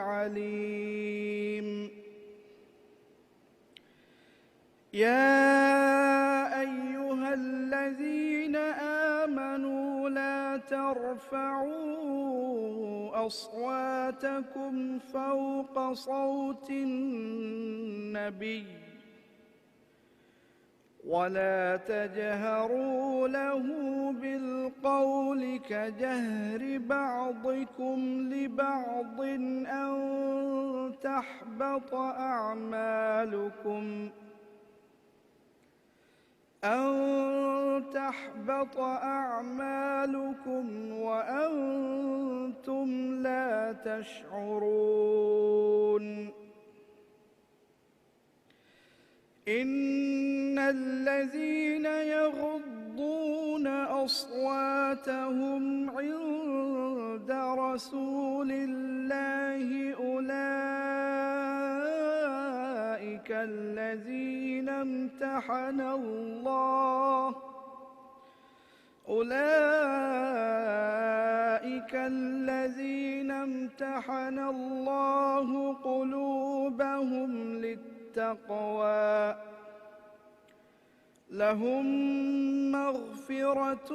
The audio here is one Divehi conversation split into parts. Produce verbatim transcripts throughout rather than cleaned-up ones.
عليم. يا أيها الذين آمنوا لا ترفعوا أصواتكم فوق صوت النبي ولا تجهروا له بالقول كجهر بعضكم لبعض أن تحبط أعمالكم، أن تحبط أعمالكم وأنتم لا تشعرون. إن الذين يغضون أصواتهم عند رسول الله أولئك الذين امتحن الله أولئك الذين امتحن الله قلوبهم للتقوى لهم مغفرة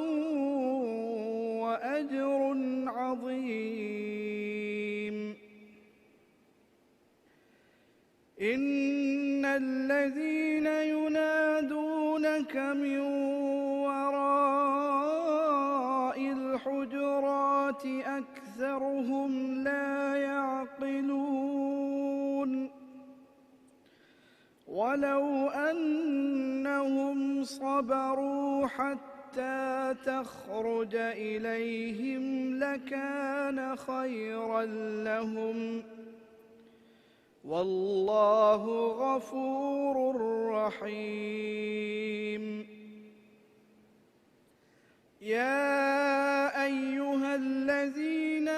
وأجر عظيم. إن الذين ينادونك من وراء الحجرات أكثرهم لا يعقلون. ولو أنهم صبروا حتى تخرج إليهم لكان خيرا لهم. والله غفور رحيم. يا أيها الذين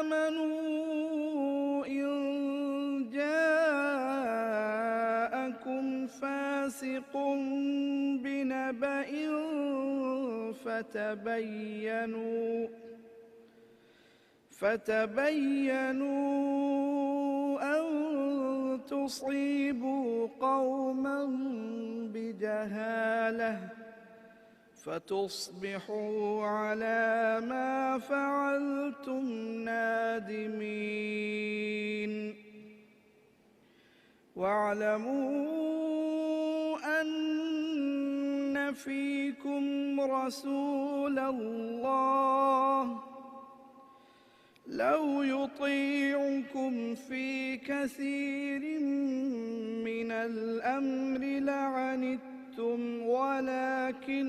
آمنوا إن جاءكم فاسق بنبإ فتبينوا فتبينوا أن تصيبوا قوما بجهالة فتصبحوا على ما فعلتم نادمين. واعلموا أن فيكم رسول الله لو يطيعكم في كثير من الأمر لعنتم ولكن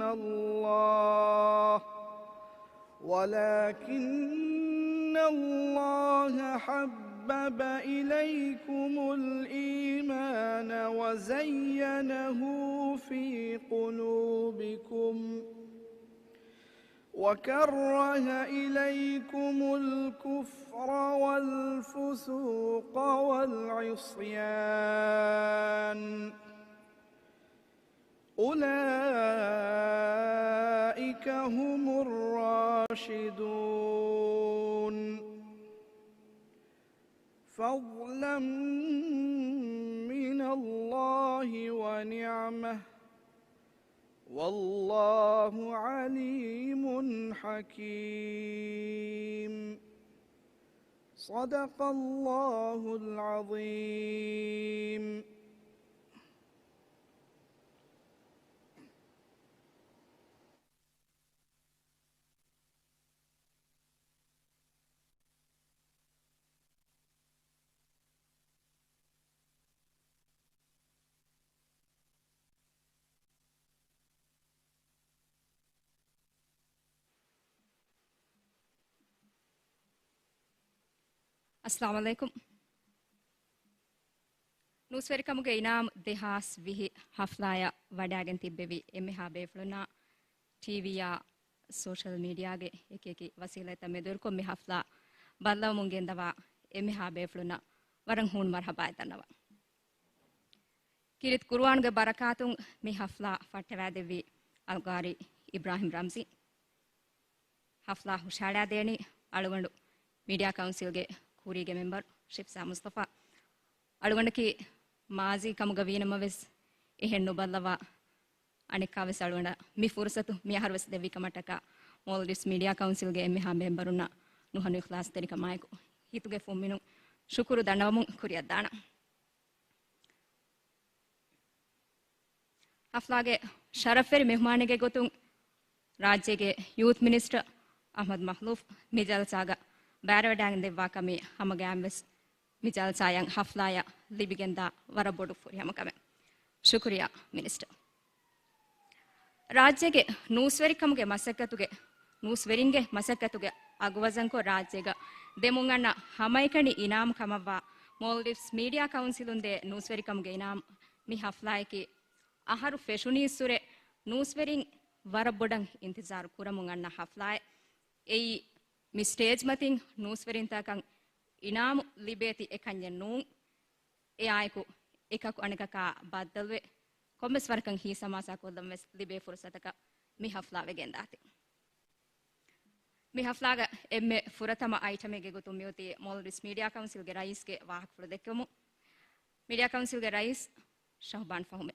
الله ولكن الله حبب إليكم الإيمان وزينه في قلوبكم وكره إليكم الكفر والفسوق والعصيان أولئك هم الراشدون فضلا من الله ونعمة والله عليم حكيم. صدق الله العظيم. އައްސަލާމު ޢަލައިކުމް. ނޫސްވެރިކަމުގެ އިނާމު ދެހާސް ވިހި ހަފްލާއަށް ވަޑައިގެން ތިއްބެވި އެންމެހާ ބޭފުޅުންނާ ޓީވީއާ ސޯޝަލް މީޑިއާގެ އެކިއެކި ވަސީލަތްތައް މެދުވެރިކޮށް މި ހަފްލާ ބައްލަވަމުން ގެންދަވާ އެންމެހާ ބޭފުޅުންނަށް ވަރަށް ހޫނު މަރުޙަބާއެއް ދަންނަވަން. ކީރިތި ޤުރުއާންގެ ބަރަކާތުން މި ހަފްލާ ފައްޓަވައިދެއްވި އަލްޤާރީ އިބްރާހިމް ރަމްޒީ. ހަފްލާ ހުށަހަޅާދޭނީ އަޅުގަނޑު މީޑިއާ ކައުންސިލްގެ ކުރީގެ މެމްބަރު ޝިފްޒާ މުސްތަފާ. އަޅުގަނޑަކީ މާޒީ ކަމުގަ ވީނަމަވެސް އެހެން ނުބައްލަވާ، އަނެއްކާވެސް އަޅުގަނޑަށް މި ފުރުސަތު މި އަހަރުވެސް ދެއްވި ކަމަށްޓަކާ މޯލްޑިވްސް މީޑިއާ ކައުންސިލްގެ އެންމެހާ މެމްބަރުންނަށް ނުހަނު އިޚްލާޞްތެރިކަމާއެކު ހިތުގެ ފުންމިނުން ޝުކުރު ދަންނަވަމުން ކުރިއަށްދާނަން. ހަފްލާގެ ޝަރަފްވެރި މެހުމާނެއްގެ ގޮތުން ރާއްޖޭގެ ޔޫތު މިނިސްޓަރ އަޙްމަދު މަޚްލޫފް މި ޖަލްސާގަ ބައިވެރިވެވަޑައިގެން ދެއްވާ ކަމީ ހަމަގައިމުވެސް މި ޖަލްސާއަށް ހަފްލާއަށް ލިބިގެންދާ ވަރަށް ބޮޑު ފުރިހަމަކަމެއް. ޝުކުރިއްޔާ މިނިސްޓަރ. ރާއްޖޭގެ ނޫސްވެރިކަމުގެ މަސައްކަތުގެ، ނޫސްވެރިންގެ މަސައްކަތުގެ އަގުވަޒަންކޮށް ރާއްޖޭގަ ދެމުން އަންނަ ހަމައެކަނި އިނާމު ކަމަށްވާ މޯލްޑިވްސް މީޑިއާ ކައުންސިލުން ދޭ ނޫސްވެރިކަމުގެ އިނާމު މި ހަފްލާއަކީ އަހަރު ފެށުނީއްސުރެ ނޫސްވެރިން ވަރަށް ބޮޑަށް އިންތިޒާރު ކުރަމުން އަންނަ ހަފްލާއެއް. އެއީ މި ސްޓޭޖް މަތިން ނޫސްވެރިންތަކަށް އިނާމު ލިބޭތީ އެކަންޏެއް ނޫން. އެއާއެކު އެކަކު އަނެކަކާ ބައްދަލުވެ، ކޮންމެސް ވަރަކަށް ހިތްސަމާސާ ކޮށްލަން ވެސް ލިބޭ ފުރުސަތަކަށް މި ހަފްލާ ވެގެންދާތީ. މި ހަފްލާގަ އެންމެ ފުރަތަމަ އައިޓަމެއްގެ ގޮތުން މިއޮތީ މޯލްޑިވްސް މީޑިއާ ކައުންސިލްގެ ރައީސްގެ ވާހަކަފުޅު ދެއްކެވުމުން. މީޑިއާ ކައުންސިލްގެ ރައީސް ޝަހުބާން ފަހުމެ.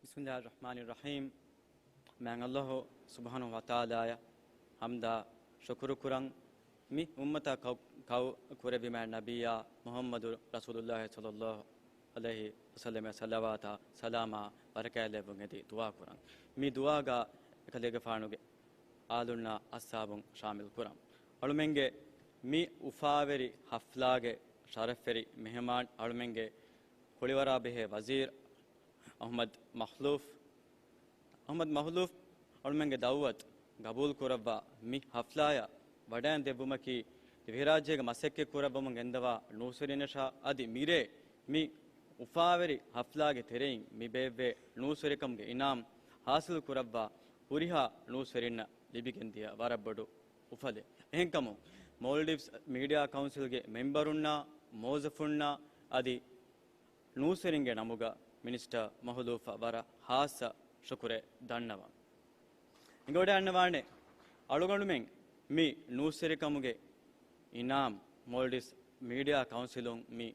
ބިސްމިއްލާހިއްރަޙްމާނިއްރަޙީމް. މާތް ﷲ ސުބްޙާނަހޫ ވަތަޢާލާއަށް ޙަމްދާ ޝުކުރު ކުރަން. މި އުއްމަތަށް ކައު، ކައު ކުރެއްވި މާތް ނަބިއްޔާ މުޙައްމަދު ރަސޫލުﷲ ޞައްލަﷲ ޢަލައިހި ވަސައްލަމަ ޞަލަވާތާ ސަލާމާ ވަރަކައިލެއްވުން އެދި ދުޢާ ކުރަން. މި ދުޢާގަ އެކަލޭގެފާނުގެ އާލުންނާ އަޞްޙާބުން ޝާމިލް ކުރަން. އަޅުމެންގެ މި އުފާވެރި ޙަފްލާގެ ޝަރަފްވެރި މެހެމާން އަޅުމެންގެ ކުޅިވަރާބެހޭ ވަޒީރު އަޙްމަދު މަޚްލޫފް، އަޙްމަދު މަޚްލޫފް އަޅުމެންގެ ދަޢުވަތު ގަބޫލު ކުރައްވާ މި ޙަފްލާއަށް ވަޑައިން ދެއްވުމަކީ ދިވެހިރާއްޖޭގެ މަސައްކަތް ކުރައްވަމުން ގެންދަވާ ނޫސްވެރިންނަށާ އަދި މިރޭ މި އުފާވެރި ޙަފްލާގެ ތެރެއިން މި ބޭއްވޭ ނޫސްވެރިކަމުގެ އިނާމް ޙާޞިލު ކުރައްވާ ހުރިހާ ނޫސްވެރިންނަށް ލިބިގެންދިޔަ ވަރަށް ބޮޑު އުފަލެއް. އެހެންކަމުން މޯލްޑިވްސް މީޑިއާ ކައުންސިލްގެ މެމްބަރުންނާ، މުވައްޒަފުންނާ އަދި ނޫސްވެރިންގެ ނަމުގަ މިނިސްޓަރ މަޚްލޫފަށް ވަރަށް ޚާއްޞަ ޝުކުރެއް ދަންނަވަން. އިނގޭ ވަޑައިގަންނަވާނެ އަޅުގަނޑުމެން މި ނޫސްވެރިކަމުގެ އިނާމް މޯލްޑިވްސް މީޑިއާ ކައުންސިލުން މި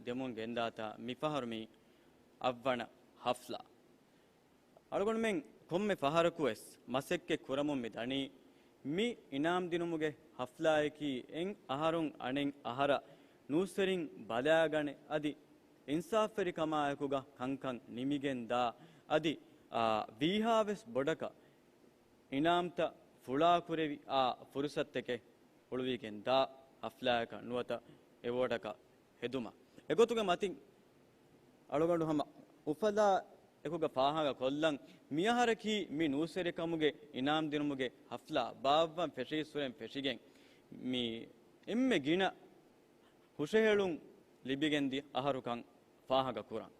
ދެމުން ގެންދާތާ މިފަހަރު މި އަށްވަނަ ޙަފްލާ. އަޅުގަނޑުމެން ކޮންމެ ފަހަރަކުވެސް މަސައްކަތް ކުރަމުން މި ދަނީ، މި އިނާމް ދިނުމުގެ ޙަފްލާއަކީ އެއް އަހަރުން އަނެއް އަހަރަށް ނޫސްވެރިން ބަލާގަނެ އަދި އިންސާފްވެރިކަމާއެކުގަ ކަންކަން ނިމިގެންދާ އަދި، އާ، ވީހާވެސް ބޮޑަކަށް އިނާމްތައް ފުޅާކުރެވި އާ ފުރުސަތުތަކެއް ހުޅުވިގެންދާ ޙަފްލާއަކަށް ނުވަތަ އެވޯޑަކަށް ހެދުމަށް. އެގޮތުގެ މަތިން އަޅުގަނޑު ހަމަ އުފަލާ އެކުގަ ފާހަގަ ކޮށްލަން، މިއަހަރަކީ މި ނޫސްވެރިކަމުގެ އިނާމް ދިނުމުގެ ޙަފްލާ ބާއްވަން ފެށީއްސުރެން ފެށިގެން، މި އެންމެ ގިނަ ހުށަހެޅުން ލިބިގެންދިޔަ އަހަރުކަން ފާހަގަ ކުރަން.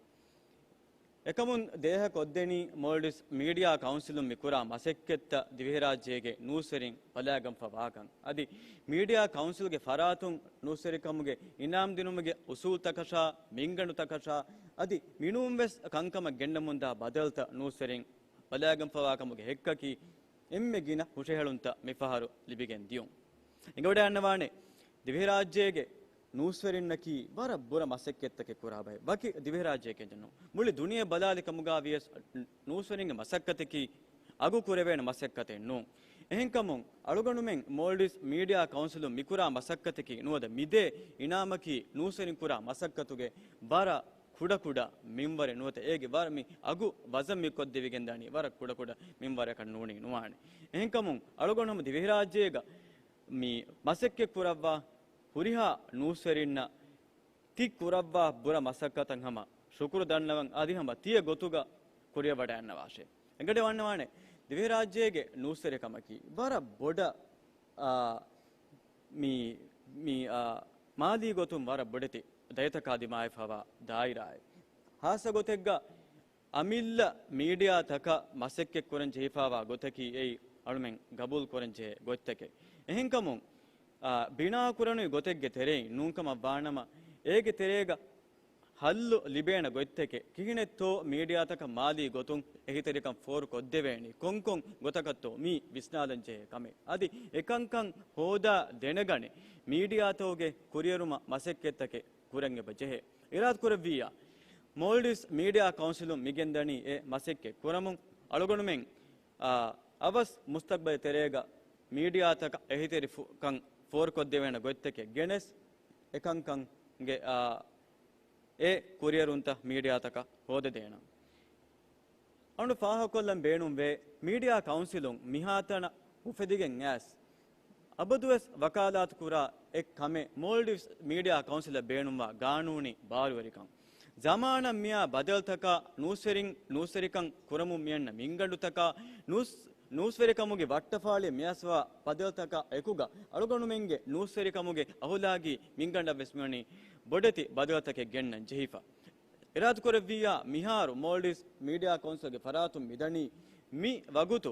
އެކަމުން ދޭހަ ކޮށްދެނީ މޯލްޑިވްސް މީޑިއާ ކައުންސިލުން މިކުރާ މަސައްކަތްތައް ދިވެހިރާއްޖޭގެ ނޫސްވެރިން ބަލާގަންފަ ވާކަން. އަދި މީޑިއާ ކައުންސިލްގެ ފަރާތުން ނޫސްވެރިކަމުގެ އިނާމް ދިނުމުގެ އުސޫލްތަކަށާ، މިންގަނޑުތަކަށާ، އަދި މިނޫންވެސް ކަންކަމަށް ގެންނަމުންދާ ބަދަލުތައް ނޫސްވެރިން ބަލާގަންފަވާކަމުގެ ހެއްކަކީ، އެންމެ ގިނަ ހުށަހެޅުންތައް މިފަހަރު ލިބިގެން ދިޔުން. އެނގިވަޑައިގަންނަވާނެ، ދިވެހިރާއްޖޭގެ ނޫސްވެރިންނަކީ ވަރަށް ބުރަ މަސައްކަތްތަކެއް ކުރާ ބައެއް. ވަކި ދިވެހިރާއްޖެއެކޭ ނޫން. މުޅި ދުނިޔެ ބަލާލި ކަމުގަ ވިޔަސް ނޫސްވެރިންގެ މަސައްކަތަކީ އަގު ކުރެވޭނެ މަސައްކަތެއް ނޫން. އެހެންކަމުން އަޅުގަނޑުމެން މޯލްޑިވްސް މީޑިއާ ކައުންސިލުން މިކުރާ މަސައްކަތަކީ ނުވަތަ މިދޭ އިނާމަކީ ނޫސްވެރިން ކުރާ މަސައްކަތުގެ ވަރަށް ކުޑަކުޑަ މިންވަރެއް ނުވަތަ އޭގެ ވަރަށް މި އަގު ވަޒަން މިކޮށްދެވިގެންދާނީ ވަރަށް ކުޑަކުޑަ މިންވަރަކަށް ނޫނީ ނުވާނެ. އެހެންކަމުން އަޅުގަނޑު ހަމަ ދިވެހިރާއްޖޭގަ މި މަސައްކަތް ކުރައްވާ ހުރިހާ ނޫސްވެރިންނަށް ތި ކުރައްވާ ބުރަ މަސައްކަތަށް ހަމަ ޝުކުރު ދަންނަވަން އަދި ހަމަ ތިޔަ ގޮތުގަ ކުރިއަށް ވަޑައިގަންނަވާށޭ. އެނގިވަޑައި ވަންނަވާނެ، ދިވެހިރާއްޖޭގެ ނޫސްވެރިކަމަކީ ވަރަށް ބޮޑަށް، އާ، މި، މި، އާ، މާލީ ގޮތުން ވަރަށް ބޮޑެތި ދަތިތަކާ ދިމާވެފައިވާ ދާއިރާއެއް. ހާއްސަ ގޮތެއްގަ އަމިއްލަ މީޑިއާތަކަށް މަސައްކަތް ކުރަން ޖެހިފައިވާ ގޮތަކީ އެއީ އަޅުމެން ގަބޫލު ކުރަން ޖެހޭ ގޮތްތަކެއް. އެހެންކަމުން، އާ، ބިނާކުރަނިވި ގޮތެއްގެ ތެރެއިން ނޫންކަމަށް ވާނަމަ، އޭގެ ތެރޭގަ ހައްލު ލިބޭނެ ގޮތްތަކެއް ކިހިނެއްތޯ މީޑިއާތަކަށް މާލީ ގޮތުން އެހީތެރިކަން ފޯރުކޮށްދެވޭނީ ކޮންކޮން ގޮތަކަށްތޯ މީ ވިސްނާލަން ޖެހޭ ކަމެއް. އަދި އެކަންކަން ހޯދާ ދެނެގަނެ މީޑިއާތަކުގެ ކުރިއެރުމަށް މަސައްކަތްތަކެއް ކުރަން އެބަ ޖެހޭ. އިރާދަކުރެއްވިއްޔާ، މޯލްޑިވްސް މީޑިއާ ކައުންސިލުން މިގެންދަނީ އެ މަސައްކަތް ކުރަމުން. އަޅުގަނޑުމެން، އާ، އަވަސް މުސްތަގްބަލް ތެރޭގަ މީޑިއާތަކަށް އެހީތެރިކަން ފޯރުކޮށްދެވޭނެ ގޮތްތަކެއް ގެނެސް، އެކަންކަންގެ، އާ، އެ ކުރިއެރުންތައް މީޑިއާތަކަށް ހޯދަދޭނަން. އަޅުގަނޑު ފާހަގަކޮށްލަން ބޭނުންވޭ، މީޑިއާ ކައުންސިލުން މިހާތަނަށް އުފެދިގެން އައިސް، އަބަދުވެސް ވަކާލާތުކުރާ އެއް ކަމެއް މޯލްޑިވްސް މީޑިއާ ކައުންސިލަށް ބޭނުންވާ ގާނޫނީ ބާރުވެރިކަން. ޒަމާނަށް މިއާ ބަދަލުތަކާ ނޫސްވެރިން، ނޫސްވެރިކަން ކުރަމުން މިއަންނަ މިންގަނޑުތަކާ ނޫސް، ނޫސްވެރިކަމުގެ ވައްޓަފާޅި މިއައިސްވާ ބަދަލުތަކާ އެކުގަ އަޅުގަނޑުމެންގެ ނޫސްވެރިކަމުގެ އަހުލާގީ މިންގަނޑަށްވެސް މިވަނީ ބޮޑެތި ބަދަލުތަކެއް ގެންނަން ޖެހިފަ. އިރާދަކުރެއްވިއްޔާ، މިހާރު މޯލްޑިވްސް މީޑިއާ ކައުންސިލްގެ ފަރާތުން މިދަނީ މި ވަގުތު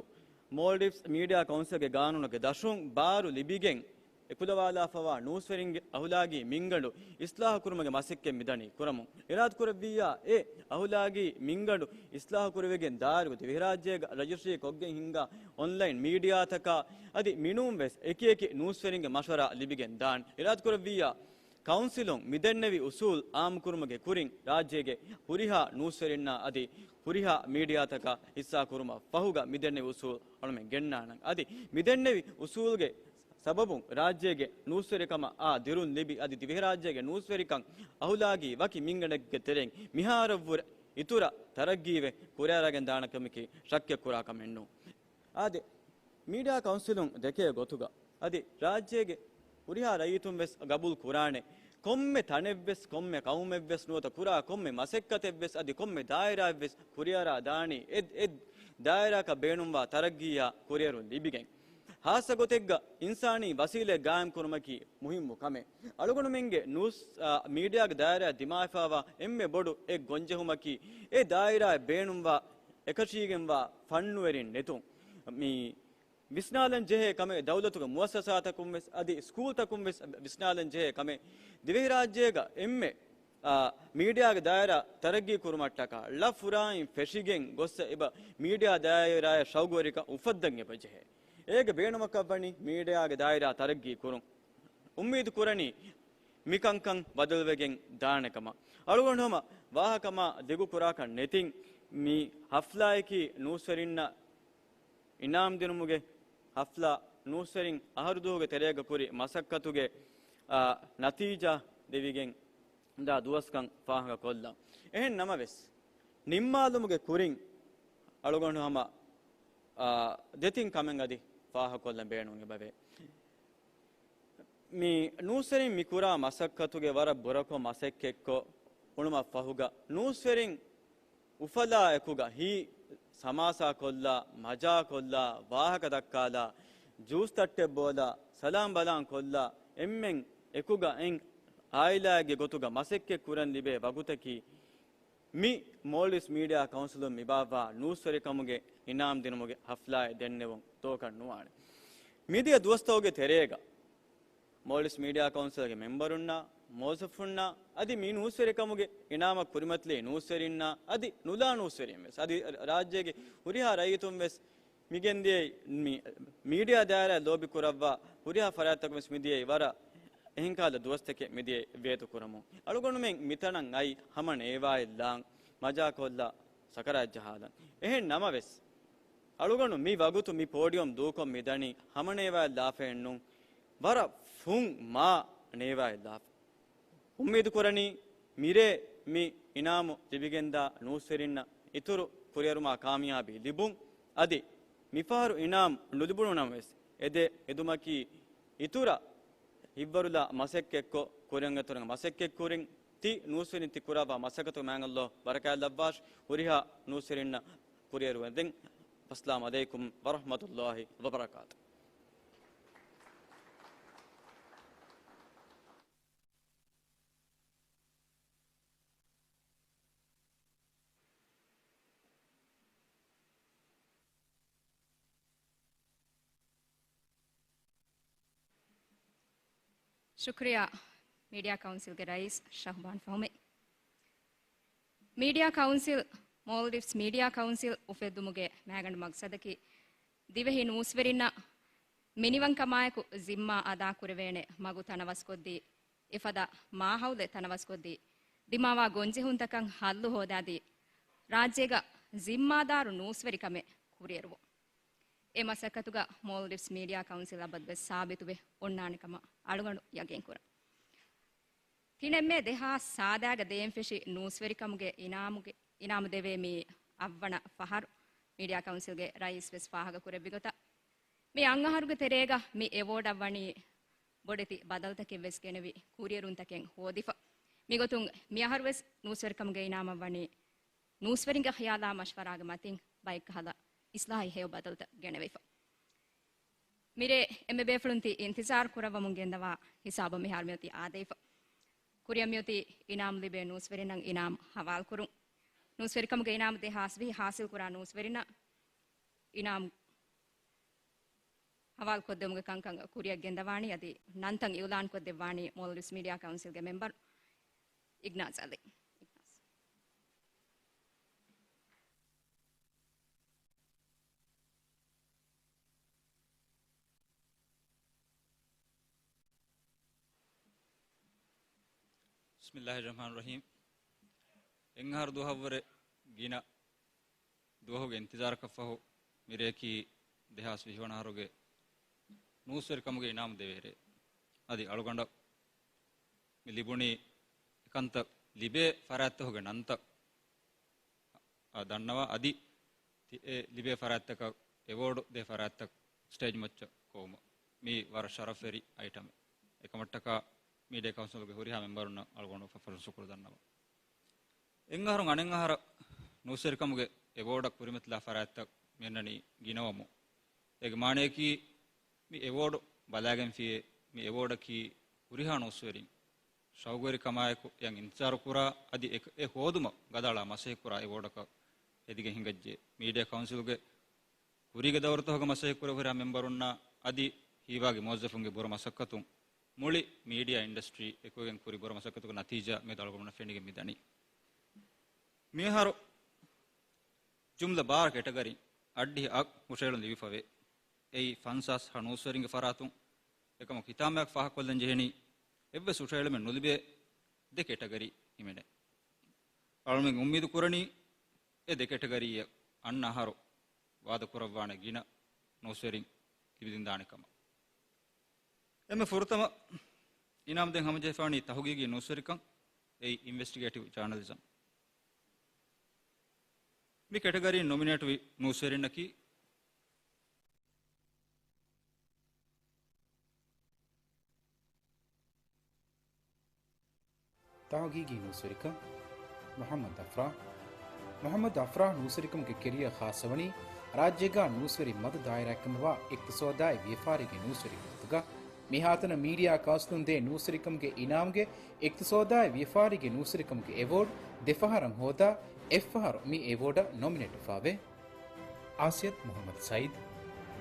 މޯލްޑިވްސް މީޑިއާ ކައުންސިލްގެ ގާނޫނުގެ ދަށުން ބާރު ލިބިގެން އެކުލަވާލާފަވާ ނޫސްވެރިންގެ އަހުލާގީ މިންގަނޑު އިސްލާހު ކުރުމުގެ މަސައްކަތް މިދަނީ ކުރަމުން. އިރާދަކުރެއްވިއްޔާ، އެ އަހުލާގީ މިންގަނޑު އިސްލާހު ކުރެވިގެން ދާއިރުގެ ދިވެހިރާއްޖޭގަ ރަޖިސްޓްރީ ކޮށްގެން ހިންގާ އޮންލައިން މީޑިއާތަކާ އަދި މިނޫންވެސް އެކިއެކި ނޫސްވެރިންގެ މަޝްވަރާ ލިބިގެން ދާން. އިރާދަކުރެއްވިއްޔާ، ކައުންސިލުން މިދެންނެވި އުސޫލް އާއްމުކުރުމުގެ ކުރިން ރާއްޖޭގެ ހުރިހާ ނޫސްވެރިންނާ އަދި ހުރިހާ މީޑިއާތަކަށް ހިއްސާ ކުރުމަށް ފަހުގަ މިދެންނެވި އުސޫލް އަޅުމެން ގެންނާނަން. އަދި މިދެންނެވި އުސޫލްގެ ސަބަބުން ރާއްޖޭގެ ނޫސްވެރިކަމަށް އާ ދިރުން ލިބި، އަދި ދިވެހިރާއްޖޭގެ ނޫސްވެރިކަން އަހުލާގީ ވަކި މިންގަނޑެއްގެ ތެރެއިން މިހާރަށްވުރެ އިތުރަށް ތަރައްގީވެ ކުރިއަރާގެން ދާނެ ކަމަކީ ޝައްކެއް ކުރާ ކަމެއް ނޫން. އާދެ، މީޑިއާ ކައުންސިލުން ދެކޭ ގޮތުގަ އަދި ރާއްޖޭގެ ހުރިހާ ރައްޔިތުން ވެސް ގަބޫލު ކުރާނެ، ކޮންމެ ތަނެއްވެސް، ކޮންމެ ޤައުމެއްވެސް ނުވަތަ ކުރާ ކޮންމެ މަސައްކަތެއްވެސް އަދި ކޮންމެ ދާއިރާއެއްވެސް ކުރިއަރާ ދާނީ އެ، އެ ދާއިރާއަކަށް ބޭނުންވާ ތަރައްގީއާ ކުރިއަރުން ލިބިގެން. ހާއްސަ ގޮތެއްގަ އިންސާނީ ވަސީލަތް ގާއިމް ކުރުމަކީ މުހިއްމު ކަމެއް. އަޅުގަނޑުމެންގެ ނޫސް، އާ، މީޑިއާގެ ދާއިރާއަށް ދިމާވެފައިވާ އެންމެ ބޮޑު އެއް ގޮންޖެހުމަކީ އެ ދާއިރާއަށް ބޭނުންވާ އެކަށީގެންވާ ފަންނުވެރިން ނެތުން. މި ވިސްނާލަން ޖެހޭ ކަމެއް ދައުލަތުގެ މުއައްސަސާތަކުން ވެސް އަދި ސްކޫލްތަކުން ވެސް ވިސްނާލަން ޖެހޭ ކަމެއް. ދިވެހިރާއްޖޭގަ އެންމެ، އާ، މީޑިއާގެ ދާއިރާ ތަރައްގީ ކުރުމަށްޓަކާ ޅަ ފުރާއިން ފެށިގެން ގޮއްސަ އެބަ މީޑިއާ ދާއިރާއަށް ޝައުގުވެރިކަން އުފައްދަން އެބަ ޖެހޭ. އޭގެ ބޭނުމަކަށްވަނީ މީޑިއާގެ ދާއިރާ ތަރައްގީ ކުރުން. އުއްމީދު ކުރަނީ މިކަންކަން ބަދަލުވެގެން ދާނެ ކަމަށް. އަޅުގަނޑު ހަމަ ވާހަކަ މާ ދިގު ކުރާކަށް ނެތިން، މި ހަފްލާއަކީ ނޫސްވެރިންނަށް އިނާމް ދިނުމުގެ ހަފްލާ. ނޫސްވެރިން އަހަރުދުވަހުގެ ތެރޭގަ ކުރި މަސައްކަތުގެ، އާ، ނަތީޖާ ދެވިގެން ދާ ދުވަސްކަން ފާހަގަ ކޮށްލަން. އެހެން ނަމަވެސް، ނިންމާލުމުގެ ކުރިން އަޅުގަނޑު ހަމަ، އާ، ދެތިން ކަމެއް އަދި ފާހަގަ ކޮށްލަން ބޭނުން އެބަވޭ. މި ނޫސްވެރިން މި ކުރާ މަސައްކަތުގެ ވަރަށް ބުރަކޮށް މަސައްކަތްކޮށް އުޅުމަށް ފަހުގަ، ނޫސްވެރިން އުފަލާ އެކުގަ ހީ ސަމާސާކޮށްލާ، މަޖާކޮށްލާ، ވާހަކަ ދައްކާލާ، ޖޫސް ތައްޓެއް ބޯލާ، ސަލާން ބަލާން ކޮށްލާ، އެންމެން އެކުގަ އެއް އާއިލާއެއްގެ ގޮތުގަ މަސައްކަތް ކުރަން ލިބޭ ވަގުތަކީ، މި މޯލްޑިވްސް މީޑިއާ ކައުންސިލުން މިބާއްވާ ނޫސްވެރިކަމުގެ އިނާމް ދިނުމުގެ ހަފްލާއެއް ދެންނެވުން ދޯކަށް ނުވާނެ. މިދިޔަ ދުވަސްތަކުގެ ތެރޭގަ މޯލްޑިވްސް މީޑިއާ ކައުންސިލްގެ މެމްބަރުންނާ، މުވައްޒަފުންނާ، އަދި މި ނޫސްވެރިކަމުގެ އިނާމަށް ކުރިމަތިލި ނޫސްވެރިންނާ، އަދި ނުލާ ނޫސްވެރިން ވެސް، އަދި ރާއްޖޭގެ ހުރިހާ ރައްޔިތުން ވެސް މިގެންދިޔައީ މި މީޑިއާ ދާއިރާ ލޯބި ކުރައްވާ ހުރިހާ ފަރާތްތަކުން ވެސް މިދިޔައީ ވަރަށް އެހެން ކަހަލަ ދުވަސްތަކެއް މިދިޔައީ ވޭތުކުރަމުން. އަޅުގަނޑުމެން މިތަނަށް އައި ހަމަ ނޭވާއެއްލާން މަޖާކޮށްލާ ސަކަރާތް ޖަހާލަން. އެހެން ނަމަވެސް، އަޅުގަނޑު މި ވަގުތު މި ޕޯޑިއަމް ދޫކޮށް މިދަނީ ހަމަ ނޭވާއެއް ލާފައެއް ނޫން، ވަރަށް ފުން މާ ނޭވާއެއް ލާފަ. އުއްމީދު ކުރަނީ މިރޭ މި އިނާމު ލިބިގެންދާ ނޫސްވެރިންނަށް އިތުރު ކުރިއަރުމާ ކާމިޔާބީ ލިބުން. އަދި މިފަހަރު އިނާމް ނުލިބުނު ނަމަވެސް، އެދޭ އެދުމަކީ އިތުރަށް ހިތްވަރުލާ މަސައްކަތްކޮށް، ކުރިއަށް އަތުރުން މަސައްކަތްކުރިން، ތި ނޫސްވެރިން ތި ކުރައްވާ މަސައްކަތުގެ މާތް ﷲ ބަރަކާތް ލައްވާށި. ހުރިހާ ނޫސްވެރިންނަށް ކުރިއަރުވަންދެން. އައްސަލާމު ޢަލައިކުމް ވަރަޙްމަތުﷲ ވަބަރަކާތު. ޝުކުރިއްޔާ މީޑިއާ ކައުންސިލްގެ ރައީސް ޝަހުބާން ފަހުމީ. މީޑިއާ ކައުންސިލް، މޯލްޑިވްސް މީޑިއާ ކައުންސިލް އުފެއްދުމުގެ މައިގަނޑު މަގްސަދަކީ، ދިވެހި ނޫސްވެރިންނަށް މިނިވަންކަމާއެކު ޒިންމާ އަދާކުރެވޭނެ މަގު ތަނަވަސްކޮށްދީ، އެފަދަ މާހައުލެއް ތަނަވަސްކޮށްދީ، ދިމާވާ ގޮންޖެހުންތަކަށް ހައްލު ހޯދާދީ، ރާއްޖޭގަ ޒިންމާދާރު ނޫސްވެރިކަމެއް ކުރިއެރުވުން. އެ މަސައްކަތުގަ މޯލްޑިވްސް މީޑިއާ ކައުންސިލް އަބަދުވެސް ސާބިތުވެ އޮންނާނެ ކަމަށް އަޅުގަނޑު ޔަގީންކުރަން. ތިނެއްމެ ދެހާސް ސާދައިގަ ދޭން ފެށި ނޫސްވެރިކަމުގެ އިނާމުގެ، އިނާމު ދެވޭ މީ އަށްވަނަ ފަހަރު. މީޑިއާ ކައުންސިލްގެ ރައީސް ވެސް ފާހަގަ ކުރެއްވި ގޮތަށް، މި އަށް އަހަރުގެ ތެރޭގަ މި އެވޯޑަށް ވަނީ ބޮޑެތި ބަދަލުތަކެއް ވެސް ގެނެވި، ކުރިއެރުންތަކެއް ހޯދިފަ. މިގޮތުން މި އަހަރު ވެސް ނޫސްވެރިކަމުގެ އިނާމަށް ވަނީ ނޫސްވެރިންގެ ޚިޔާލާ މަޝްވަރާގެ މަތިން ބައެއްކަހަލަ އިސްލާހީ ހެޔޮ ބަދަލުތައް ގެނެވިފަ. މިރޭ އެންމެ ބޭފުޅުން ތި އިންތިޒާރު ކުރައްވަމުން ގެންދަވާ ހިސާބަށް މިހާރު މިއޮތީ އާދެވިފަ. ކުރިއަށް މިއޮތީ އިނާމް ލިބޭ ނޫސްވެރިންނަށް އިނާމް ހަވާލުކުރުން. ނޫސްވެރިކަމުގެ އިނާމް ދެހާސް ވިހި ހާސިލްކުރާ ނޫސްވެރިންނަށް އިނާމް ހަވާލުކޮށްދެވުމުގެ ކަންކަން ކުރިއަށް ގެންދަވާނީ އަދި ނަންތައް އިއުލާންކޮށްދެއްވާނީ މޯލްޑިވްސް މީޑިއާ ކައުންސިލްގެ މެމްބަރު އިގްނާޒް އަލީ. ބިސްމިއްލާހި ރަޙްމާނި ރަޙީމް. އެއް އަހަރު ދުވަހަށްވުރެ ގިނަ ދުވަހުގެ އިންތިޒާރަކަށްފަހު މިރެއަކީ ދެހާސް ވިހި ވަނަ އަހަރުގެ ނޫސްވެރިކަމުގެ އިނާމު ދެވޭ ރޭ. އަދި އަޅުގަނޑަށް މި ލިބުނީ އެކަންތައް ލިބޭ ފަރާތްތަކުގެ ނަންތައް އާ ދަންނަވާ އަދި ތި-، އެ ލިބޭ ފަރާތްތަކަށް އެވޯޑު ދޭ ފަރާތްތައް ސްޓޭޖް މައްޗަށް ކޮވުމަށް މީ ވަރަށް ޝަރަފްވެރި އައިޓަމެއް. އެކަމަށްޓަކާ މީޑިއާ ކައުންސިލްގެ ހުރިހާ މެމްބަރުންނަށް އަޅުގަނޑު އުފައްފަރު ޝުކުރު ދަންނަވަން. އެއް އަހަރުން އަނެއް އަހަރަށް ނޫސްވެރިކަމުގެ އެވޯޑަށް ކުރިމަތިލާ ފަރާތްތައް މިއަންނަނީ ގިނަވަމުން. އޭގެ މާނަޔަކީ މި އެވޯޑު ބަލާގެންފިޔޭ، މި އެވޯޑަކީ ހުރިހާ ނޫސްވެރިން ޝައުގުވެރިކަމާއެކު އެޔަށް އިންތިޒާރު ކުރާ އަދި އެ، އެ ހޯދުމަށް ގަދައަޅާ މަސައްކަތްކުރާ އެވޯޑަކަށް ހެދިގެން ހިނގައްޖެ. މީޑިއާ ކައުންސިލުގެ ކުރީގެ ދައުރުތަކުގެ މަސައްކަތްކުރެ ހުރިހާ މެމްބަރުންނާ އަދި ހީވާގި މުވައްޒަފުންގެ ބުރަ މަސައްކަތުން މުޅި މީޑިއާ އިންޑަސްޓްރީ އެކުވެގެން ކުރި ބުރަ މަސައްކަތުގެ ނަތީޖާ މިއަދު އަޅުގަނޑުމެންނަށް ފެނިގެން މިދަނީ. މިއަހަރު ޖުމްލަ ބާރަ ކެޓަގަރީ އަށްޑިހަ އަށް ހުށައެޅުން ލިބިފަވޭ. އެއީ ފަންސާސް ހަ ނޫސްވެރިންގެ ފަރާތުން. އެކަމަކު ހިތާމައަކަށް ފާހަގަކޮށްލަން ޖެހެނީ އެއްވެސް ހުށައެޅުމެއް ނުލިބޭ ދެ ކެޓަގަރީ ހިމެނޭ. އަޅުމެން އުއްމީދު ކުރަނީ އެ ދެ ކެޓަގަރީއަށް އަންނަ އަހަރު ވާދަކުރައްވާނެ ގިނަ ނޫސްވެރިން ލިބިދިންދާނެ ކަމަށް. އެންމެ ފުރަތަމަ އިނާމް ދޭން ހަމަޖެހިފާނީ ތަހުގީގީ ނޫސްވެރިކަން، އެއީ އިންވެސްޓިގޭޓިވް ޖާނަލިޒަމް. މި ކެޓަގަރީން ނޮމިނޭޓްވި ނޫސްވެރިންނަކީ، ތަހުގީގީ ނޫސްވެރިކަން، މުޙައްމަދު އަފްރާ. މުޙައްމަދު އަފްރާ ނޫސްވެރިކަމުގެ ކެރިއަރ ޚާއްޞަވަނީ ރާއްޖޭގާ ނޫސްވެރި މަދު ދާއިރާއެއްކަމަށްވާ އިޤްތިޞާދާއި ވިޔަފާރީގެ ނޫސްވެރި ގޮތުގަ. މިހާތަނަށް މީޑިއާ ކައުންސިލުން ދޭ ނޫސްވެރިކަމުގެ އިނާމުގެ އިޤްތިޞާދާއި ވިޔަފާރީގެ ނޫސްވެރިކަމުގެ އެވޯޑް ދެފަހަރަށް ހޯދާ، އެއްފަހަރު މި އެވޯޑަށް ނޮމިނޭޓްވެފައވޭ. އާސިޔަތު މުޙައްމަދު ސައީދު.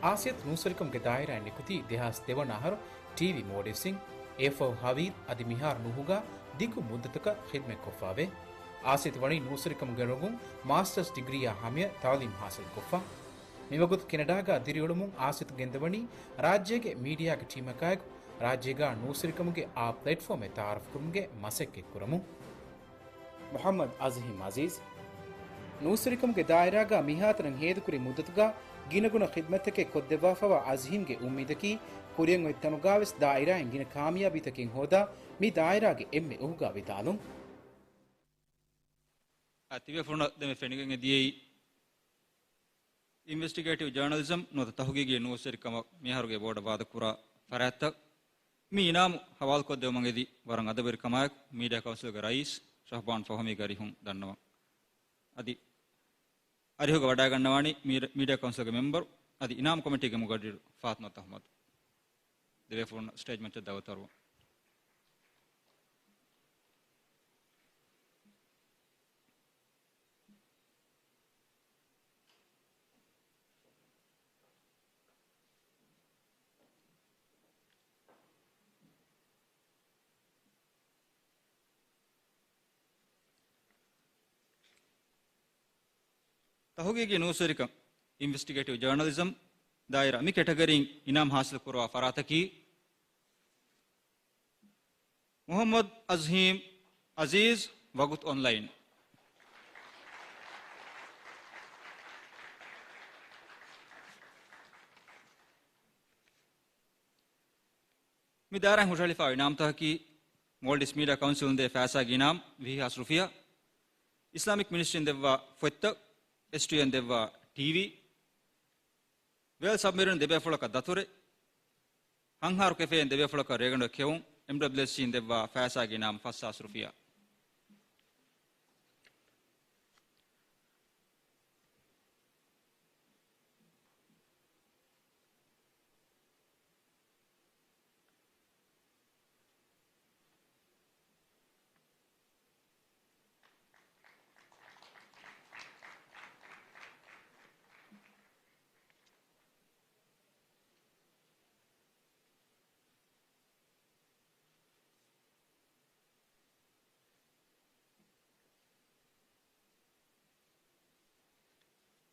އާސިޔަތު ނޫސްވެރިކަމުގެ ދާއިރާއިން ނިކުތީ ދެހާސް ދެވަނަ އަހަރު ޓީވީ މޯލްޑިވްސްއިން، އެއަށްފަހު ހަވީރު އަދި މިހާރު ނޫހުގަ ދިގު މުއްދަތަކަށް ޚިދްމަތްކޮށްފައވޭ. އާސިޔަތު ވަނީ ނޫސްވެރިކަމުގެ ރޮނގުން މާސްޓަރސް ޑިގްރީއާ ހަމަޔަށް ތައުލީމް ހާސިލްކޮށްފަ. މިވަގުތު ކެނަޑާގަ ދިރިއުޅުމުން އާސިޔަތު ގެންދަވަނީ ރާއްޖޭގެ މީޑިއާގެ ޓީމަކާއެކު ރާއްޖޭގަ ނޫސްވެރިކަމުގެ އާ ޕްލެޓްފޯމެއް ތައާރަފްކުރުމުގެ މަސައްކަތްކުރަމުން. މުޙައްމަދު އަޒްހީމް އަޒީޒް. ނޫސްވެރިކަމުގެ ދާއިރާގަ މިހާތަނަށް ހޭދަކުރި މުއްދަތުގަ ގިނަގުނަ ޚިދްމަތްތަކެއް ކޮށްދެއްވާފައިވާ އަޒްހީމްގެ އުއްމީދަކީ ކުރިއަށް އޮތް ތަނުގަވެސް ދާއިރާއިން ގިނަ ކާމިޔާބީތަކެއް ހޯދާ މި ދާއިރާގެ އެންމެ އުހުގަ ވިދާޅުން. އަ، ތިބޭފުޅުންނަށް ދެންމެ ފެނިގެން އެދިޔައީ އިންވެސްޓިގޭޓިވް ޖާނަލިޒަމް ނުވަތަ ތަހުގީގީ ނޫސްވެރިކަމަށް މިހާރުގެ އެވޯޑަށް ވާދަކުރާ ފަރާތްތައް. މި އިނާމު ހަވާލުކޮށްދެވުމަށް އެދި ވަރަށް އަދަބުވެރިކަމާއެކު މީޑިއާ ކައުންސިލްގެ ރައީސް ޝަހުބާން ފަހުމީގެ އަރިހުން ދަންނަވަން. އަދި އަރިހުގަ ވަޑައިގަންނަވާނީ މީ-، މީޑިއާ ކައުންސިލްގެ މެމްބަރު އަދި އިނާމު ކޮމިޓީގެ މުގައްރިރު ފާތިމަތު އަޙްމަދު. ދެބޭފުޅުން ސްޓޭޖް މައްޗަށް ދައުވަތު އަރުވަން. ތަހުގީގީ ނޫސްވެރިކަން، އިންވެސްޓިގޭޓިވް ޖާނަލިޒަމް، ދާއިރާ މި ކެޓަގަރީން އިނާމް ހާސިލް ކުރުވާ ފަރާތަކީ، މުޙައްމަދު އަޒްހީމް އަޒީޒް، ވަގުތު އޮންލައިން. މި ދާއިރާއިން ހުށަހެޅިފާ އިނާމްތަކަކީ، މޯލްޑިވްސް މީޑިއާ ކައުންސިލުން ދޭ ފައިސާގެ އިނާމް ވިހި ހާސް ރުފިޔާ، އިސްލާމިކް މިނިސްޓްރީން ދެއްވާ ފޮތްތައް، އެސްޓީއެން ދެއްވާ ޓީވީ، ވޭލް ސަބްމެރިން ދެބޭފުޅަކަށް ދަތުރެއް، ހަންހާރު ކެފޭން ދެބޭފުޅަކަށް ރޭގަނޑު ކެއުން، އެމްޑަބްލިއުއެސްސީން ދެއްވާ ފައިސާގެ އިނާމް ފަސް ހާސް ރުފިޔާ.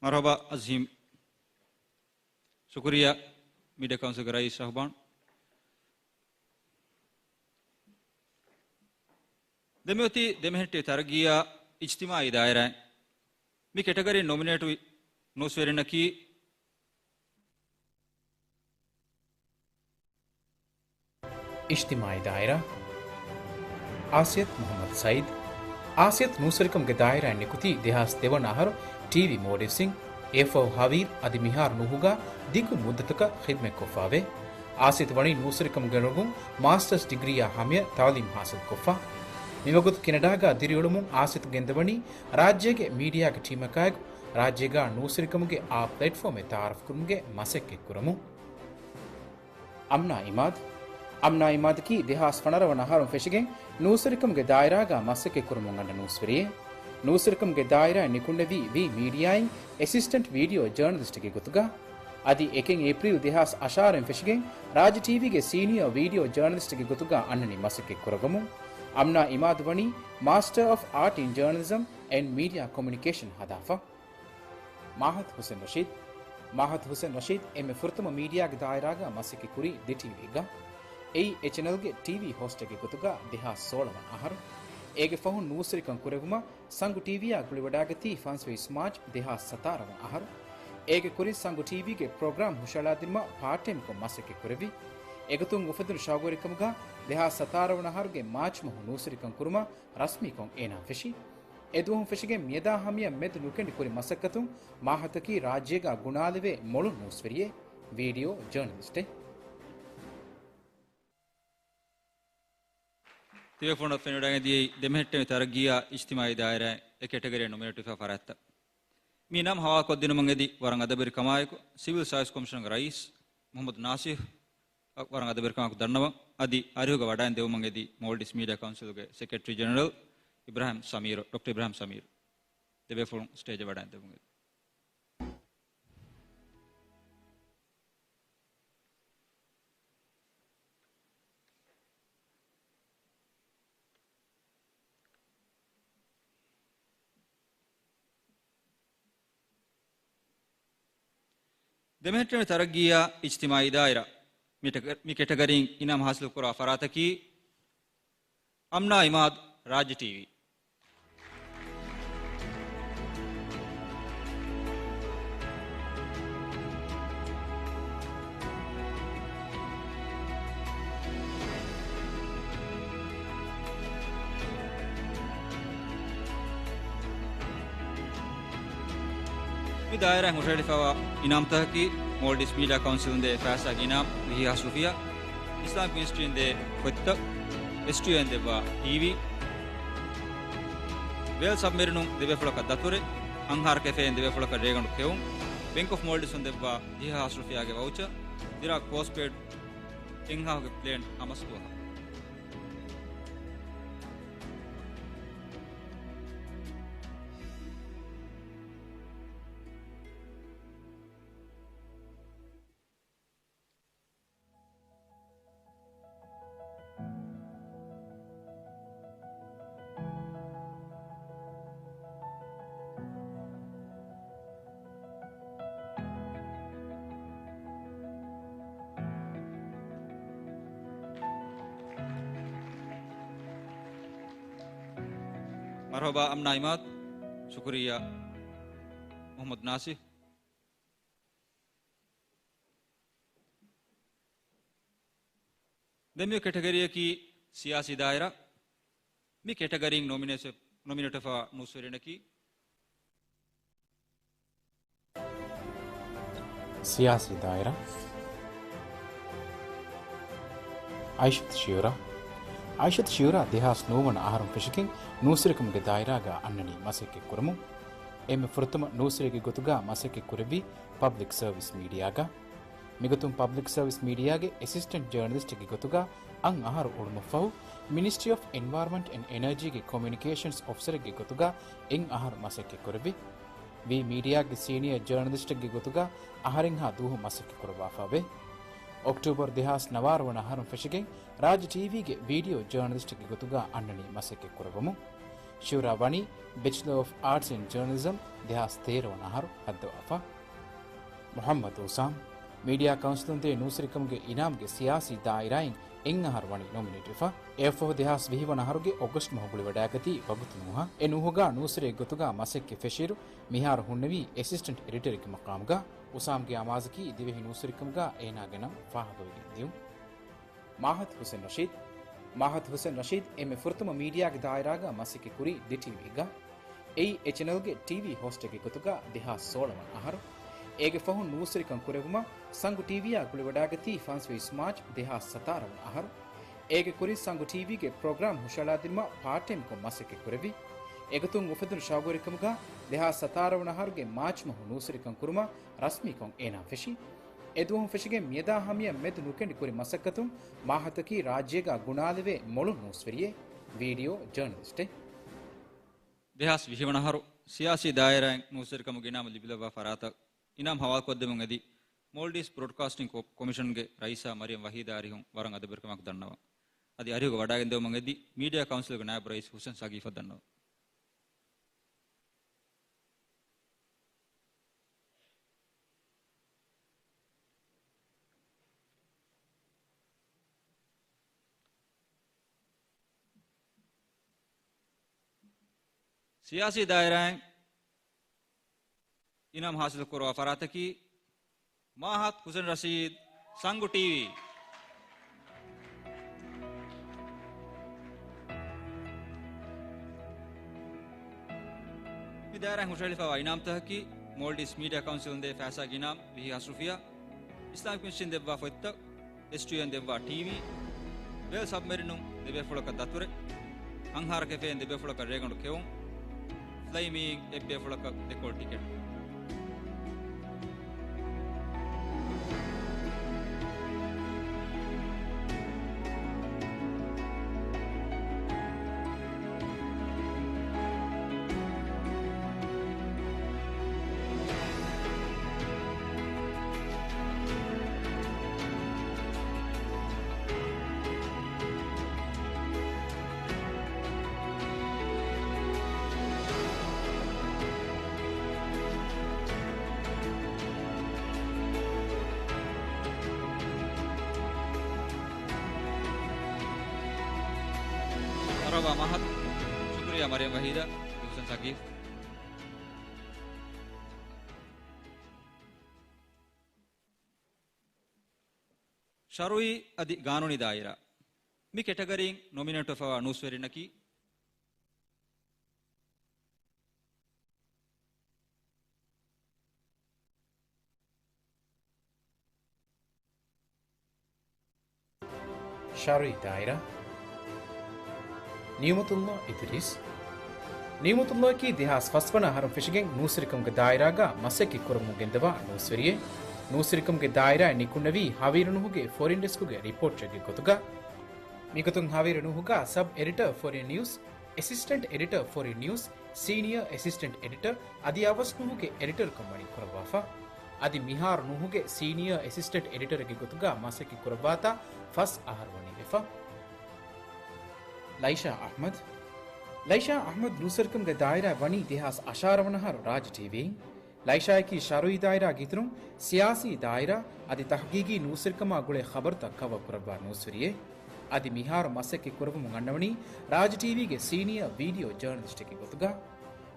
މަރުޙަބާ އަޒީމް. ޝުކުރިއްޔާ މީޑިއާ ކައުންސިލްގެ ރައީސް ޝަހުބާން. ދެން މިއޮތީ ދެމެހެއްޓި ތަރައްގީއާ އިޖްތިމާޢީ ދާއިރާއިން. މި ކެޓަގަރީން ނޮމިނޭޓްވި ނޫސްވެރިންނަކީ، އިޖްތިމާޢީ ދާއިރާ، އާސިޔަތު މުޙައްމަދު ސައީދު. އާސިޔަތު ނޫސްވެރިކަމުގެ ދާއިރާއިން ނިކުތީ ދެހާސް ދެވަނަ އަހަރު ޓީވީ މޯލްޑިވްސްއިން. އެއަށްފަހު ހަވީރު އަދި މިހާރު ނޫހުގަ ދިގު މުއްދަތަކަށް ޚިދުމަތްކޮށްފައިވޭ. އާސިޔަތު ވަނީ ނޫސްވެރިކަމުގެ ރޮނގުން މާސްޓަރސް ޑިގްރީއާ ހަމަޔަށް ތަޢުލީމް ހާސިލްކޮށްފަ. މިވަގުތު ކެނަޑާގަ ދިރިއުޅުމުން އާސިޔަތު ގެންދަވަނީ ރާއްޖޭގެ މީޑިއާގެ ޓީމަކާއެކު ރާއްޖޭގަ ނޫސްވެރިކަމުގެ އާ ޕްލެޓްފޯމެއް ތަޢާރަފްކުރުމުގެ މަސައްކަތްކުރަމުން. އަމްނާ އިމާދު. އަމްނާ އިމާދަކީ ދެހާސް ފަނަރަ ވަނަ އަހަރުން ފެށިގެން ނޫސްވެރިކަމުގެ ދާއިރާގަ މަސައްކަތްކުރަމުން އަންނަ ނޫސްވެރިއެއް. ނޫސްވެރިކަމުގެ ދާއިރާއިން ނިކުންނެވީ ވީ މީޑިއާއިން އެސިސްޓެންޓް ވީޑިއޯ ޖާނަލިސްޓެއްގެ ގޮތުގަ. އަދި އެކެއް އޭޕްރީލް ދެހާސް އަށާރައިން ފެށިގެން ރާއްޖެ ޓީވީގެ ސީނިއާ ވީޑިއޯ ޖާނަލިސްޓެއްގެ ގޮތުގަ އަންނަނީ މަސައްކަތް ކުރައްވަމުން. އަމްނާ އިމާދު ވަނީ މާސްޓަރ އޮފް އާޓް އިން ޖާނަލިޒަމް އެންޑް މީޑިއާ ކޮމިއުނިކޭޝަން ހަދާފަ. މާހަތު ހުސެން ރަޝީދު. މާހަތު ހުސެން ރަޝީދު އެންމެ ފުރަތަމަ މީޑިއާގެ ދާއިރާގަ މަސައްކަތް ކުރީ ދެ ޓީވީގަ. އެއީ އެ ޗެނަލްގެ ޓީވީ ހޯސްޓެއްގެ ގޮތުގަ ދެހާސް ސޯޅަ ވަނަ އަހަރު. އޭގެ ފަހުން ނޫސްވެރިކަން ކުރެއްވުމަށް ސަނގު ޓީވީއާ ގުޅިވަޑައިގަތީ ފަންސަވީސް މާޗް ދެހާސް ސަތާރަ ވަނަ އަހަރު. އޭގެ ކުރިން ސަނގު ޓީވީގެ ޕްރޮގްރާމް ހުށަހަޅާދިނުމަށް ޕާޓް ޓައިމްކޮށް މަސައްކަތް ކުރެއްވި. އެގޮތުން އުފެދުނު ޝައުގުވެރިކަމުގަ ދެހާސް ސަތާރަ ވަނަ އަހަރުގެ މާޗް މަހު ނޫސްވެރިކަން ކުރުމަށް ރަސްމީކޮށް އޭނާ ފެށީ. އެދުވަހުން ފެށިގެން މިއަދާ ހަމަޔަށް މެދު ނުކެނޑި ކުރި މަސައްކަތުން މާހަތަކީ ރާއްޖޭގަ ގުނާލެވޭ މޮޅު ނޫސްވެރިއެއް، ވީޑިއޯ ޖާނަލިސްޓެއް. ތިބޭފުޅުންނަށް ފެނިވަޑައިގެން ދިޔައީ ދެމެހެއްޓެނި ތަރައްގީއާ އިޖްތިމާޢީ ދާއިރާއިން އެ ކެޓަގަރީއަށް ނޮމިނޭޓްވެފަ ފަރާތްތައް. މި ނަން ހަވާލުކޮށްދިނުމަށް އެދި ވަރަށް އަދަބުވެރިކަމާއެކު، ސިވިލް ސާވިސް ކޮމިޝަނުގެ ރައީސް މުޙައްމަދު ނާސިހް ވަރަށް އަދަބުވެރިކަމާއެކު ދަންނަވަން. އަދި އަރިހުގަ ވަޑައިން ދެވުމަށް އެދި މޯލްޑިވްސް މީޑިއާ ކައުންސިލުގެ ސެކްރެޓަރީ ޖެނެރަލް އިބްރާހިމް ސަމީރު، ޑޮކްޓަރ އިބްރާހިމް ސަމީރު. ދެބޭފުޅުން ސްޓޭޖަށް ވަޑައިން ދެވުމަށް އެދި. ދެމެހެއްޓެނި ތަރައްގީއާ އިޖްތިމާޢީ ދާއިރާ. މި ޓެ-، މި ކެޓަގަރީން އިނާމް ހާސިލު ކުރާ ފަރާތަކީ، އަމްނާ އިމާދު، ރާއްޖެ ޓީވީ. މި ދާއިރާއިން ހުށަހެޅިފައިވާ އިނާމްތަކަކީ، މޯލްޑިވްސް މީޑިއާ ކައުންސިލުން ދޭ ފައިސާގެ އިނާމް ވިހި ހާސް ރުފިޔާ، އިސްލާމިކް މިނިސްޓްރީން ދޭ ފޮތްތައް، އެސްޓީއޯއިން ދެއްވާ ޓީވީ، ވޭލް ސަބްމެރިނުން ދެބޭފުޅަކަށް ދަތުރެއް، ހަންހާރަ ކެފޭއިން ދެބޭފުޅަކަށް ރޭގަނޑު ކެއުން، ބެންކް އޮފް މޯލްޑިވްސުން ދެއްވާ ދިހަ ހާސް ރުފިޔާގެ ވައުޗަރ، ދިރާގް ޕޯސްޓްޕެއިޑް އެއްހާހުގެ ޕްލޭން ހަމަ ސަތޭކަ. މަރުޙަބާ އަމްނާ އިމާދު. ޝުކުރިއްޔާ މުޙައްމަދު ނާސިރު. ދެން މި ކެޓަގަރީއަކީ ސިޔާސީ ދާއިރާ. މި ކެޓަގަރީން ނޮމިނޭޓް، ނޮމިނޭޓްވެފައިވާ ނޫސްވެރިންނަކީ، ސިޔާސީ ދާއިރާ، އައިޝަތު ޝިޔުރާ. އައިޝަތު ޝިޔުރާ ދެހާސް ނުވަ ވަނަ އަހަރުން ފެށިގެން ނޫސްވެރިކަމުގެ ދާއިރާގަ އަންނަނީ މަސައްކަތް ކުރަމުން. އެންމެ ފުރަތަމަ ނޫސްވެރިއެއްގެ ގޮތުގަ މަސައްކަތް ކުރެއްވީ ޕަބްލިކް ސަރވިސް މީޑިއާގަ. މިގޮތުން ޕަބްލިކް ސަރވިސް މީޑިއާގެ އެސިސްޓެންޓް ޖާނަލިސްޓެއްގެ ގޮތުގަ އަށް އަހަރު އުޅުމަށްފަހު، މިނިސްޓްރީ އޮފް އެންވަޔަރމަންޓް އެންޑް އެނަރޖީގެ ކޮމިއުނިކޭޝަންސް އޮފިސަރެއްގެ ގޮތުގަ އެއް އަހަރު މަސައްކަތް ކުރެއްވި. ވީ މީޑިއާގެ ސީނިއަރ ޖާނަލިސްޓެއްގެ ގޮތުގަ އަހަރެއްހާ ދުވަހު މަސައްކަތް ކުރައްވާފަ ވޭ. އޮކްޓޫބަރު ދެހާސް ނަވާރަ ވަނަ އަހަރުން ފެށިގެން ރާއްޖެ ޓީވީގެ ވީޑިއޯ ޖާނަލިސްޓެއްގެ ގޮތުގަ އަންނަނީ މަސައްކަތް ކުރައްވަމުން. ޝިޔުރާ ވަނީ ބެޗްލަރ އޮފް އާޓްސް އިން ޖާނަލިޒަމް ދެހާސް ތޭރަ ވަނަ އަހަރު ހައްދަވާފަ. މުޙައްމަދު އުސާމް، މީޑިއާ ކައުންސިލުން ދޭ ނޫސްވެރިކަމުގެ އިނާމްގެ ސިޔާސީ ދާއިރާއިން އެއް އަހަރު ވަނީ ނޮމިނޭޓްވެފަ. އެއަށްފަހު ދެހާސް ވިހި ވަނަ އަހަރުގެ އޮގަސްޓް މަހު ގުޅިވަޑައިގަތީ ވަގުތު ނޫހަށް. އެ ނޫހުގަ ނޫސްވެރިއެއްގެ ގޮތުގަ މަސައްކަތް ފެށިއިރު، މިހާރު ހުންނެވީ އެސިސްޓެންޓް އެޑިޓަރެއްގެ މަޤާމުގަ. އުސާމްގެ އަމާޒަކީ ދިވެހި ނޫސްވެރިކަމުގަ އޭނާގެ ނަން ފާހަގަވެގެން ދިޔުން. މާހަތު ހުސެން ރަޝީދު. މާހަތު ހުސެން ރަޝީދު އެންމެ ފުރަތަމަ މީޑިއާގެ ދާއިރާގަ މަސައްކަތް ކުރީ ދިޓީވީގަ. އެއީ އެ ޗެނަލްގެ ޓީވީ ހޯސްޓެއްގެ ގޮތުގަ ދެހާސް ސޯޅަ ވަނަ އަހަރު. އޭގެ ފަހުން ނޫސްވެރިކަން ކުރެއްވުމަށް ސަނގު ޓީވީއާ ގުޅިވަޑައިގަތީ ފަންސަވީސް މާޗް ދެހާސް ސަތާރަ ވަނަ އަހަރު. އޭގެ ކުރިން ސަނގު ޓީވީގެ ޕްރޮގްރާމް ހުށަހަޅާދިނުމަށް ޕާޓް ޓައިމްކޮށް މަސައްކަތް ކުރެއްވި. އެގޮތުން އުފެދުނު ޝައުގުވެރިކަމުގަ ދެހާސް ސަތާރަ ވަނަ އަހަރުގެ މާޗް މަހު ނޫސްވެރިކަން ކުރުމަށް ރަސްމީކޮށް އޭނާ ފެށި. އެދުވަހުން ފެށިގެން މިއަދާ ހަމަޔަށް މެދު ނުކެނޑި ކުރި މަސައްކަތުން މާހަތަކީ ރާއްޖޭގަ ގުނާލެވޭ މޮޅު ނޫސްވެރިއެއް، ވީޑިއޯ ޖާނަލިސްޓެއް. ދެހާސް ވިހި ވަނަ އަހަރު ސިޔާސީ ދާއިރާއިން ނޫސްވެރިކަމުގެ އިނާމު ލިބިލައްވާ ފަރާތަށް އިނާމު ހަވާލުކޮށްދެމުން އެދި، މޯލްޑިވްސް ބްރޯޑްކާސްޓިން ކޮ-، ކޮމިޝަންގެ ރައީސާ މަރިޔަމް ވަހީދާ އަރިހުން ވަރަށް އަދަބުވެރިކަމާއެކު ދަންނަވަން. އަދި އަރިހުގަ ވަޑައިގެންދެވުމުން އެދި، މީޑިއާ ކައުންސިލްގެ ނާއިބު ރައީސް ހުސެން ސަގީފަށް ދަންނަވަން. ސިޔާސީ ދާއިރާއިން އިނާމް ހާސިލް ކުރުވާ ފަރާތަކީ މާހަތު ހުސެން ރަޝީދު، ސަނގު ޓީވީ. މި ދާއިރާއިން ހުށަހެޅިފައިވާ އިނާމްތަކަކީ މޯލްޑިވްސް މީޑިއާ ކައުންސިލުން ދޭ ފައިސާގެ އިނާމް ވިހި ހާސް ރުފިޔާ، އިސްލާމިކް މިޝަން ދެއްވާ ފޮތްތައް، އެސްޓީއޯއިން ދެއްވާ ޓީވީ، ވޭލް ސަބްމެރިނުން ދެބޭފުޅަކަށް ދަތުރެއް، ހަންހާރަ ކެފޭއިން ދެބޭފުޅަކަށް ރޭގަނޑު ކެއުން، ފްލައި މީއިން އެއްބޭފުޅަކަށް ދެކޮޅު ޓިކެޓް. މަރުޙަބާ މާހަތު. ޝުކުރިއްޔާ މަރިޔަމް ވަހީދާ، ހުސެން ސަގީފް. ޝަރުއީ އަދި ގާނޫނީ ދާއިރާ. މި ކެޓަގަރީން ނޮމިނޭޓްވެފައިވާ ނޫސްވެރިންނަކީ، ޝަރުއީ ދާއިރާ، ނިޢުމަތުﷲ އިދުރީސް. ނިޢުމަތުﷲއަކީ ދެހާސް ފަސް ވަނަ އަހަރުން ފެށިގެން ނޫސްވެރިކަމުގެ ދާއިރާގަ މަސައްކަތް ކުރަމުން ގެންދަވާ ނޫސްވެރިއެއް. ނޫސްވެރިކަމުގެ ދާއިރާއިން ނިކުންނެވީ ހަވީރު ނޫހުގެ ފޮރިން ޑެސްކުގެ ރިޕޯޓްރެއްގެ ގޮތުގަ. މިގޮތުން ހަވީރު ނޫހުގަ ސަބް އެޑިޓަރ ފޮރިން ނިއުސް، އެސިސްޓެންޓް އެޑިޓަރ ފޮރިން ނިއުސް، ސީނިއަރ އެސިސްޓެންޓް އެޑިޓަރ އަދި އަވަސް ނޫހުގެ އެޑިޓަރުކަން ވަނީ ކުރައްވާފަ. އަދި މިހާރު ނޫހުގެ ސީނިއަރ އެސިސްޓެންޓް އެޑިޓަރެއްގެ ގޮތުގަ މަސައްކަތް ކުރައްވާތާ ފަސް އަހަރު ވަނީ ވެފަ. ލައިޝާ އަޙްމަދު. ލައިޝާ އަޙްމަދު ނޫސްވެރިކަމުގެ ދާއިރާ ވަނީ ދެހާސް އަށާރަ ވަނަ އަހަރު ރާއްޖެ ޓީވީ. ލައިޝާއަކީ ޝަރުއީ ދާއިރާގެ އިތުރުން ސިޔާސީ ދާއިރާ އަދި ތަހުގީގީ ނޫސްވެރިކަމާ ގުޅޭ ޚަބަރުތައް ކަވަރ ކުރައްވާ ނޫސްވެރިއެއް. އަދި މިހާރު މަސައްކަތް ކުރައްވަމުން އަންނަވަނީ ރާޖް ޓީވީގެ ސީނިއަރ ވީޑިއޯ ޖާނަލިސްޓެއްގެ ގޮތުގަ.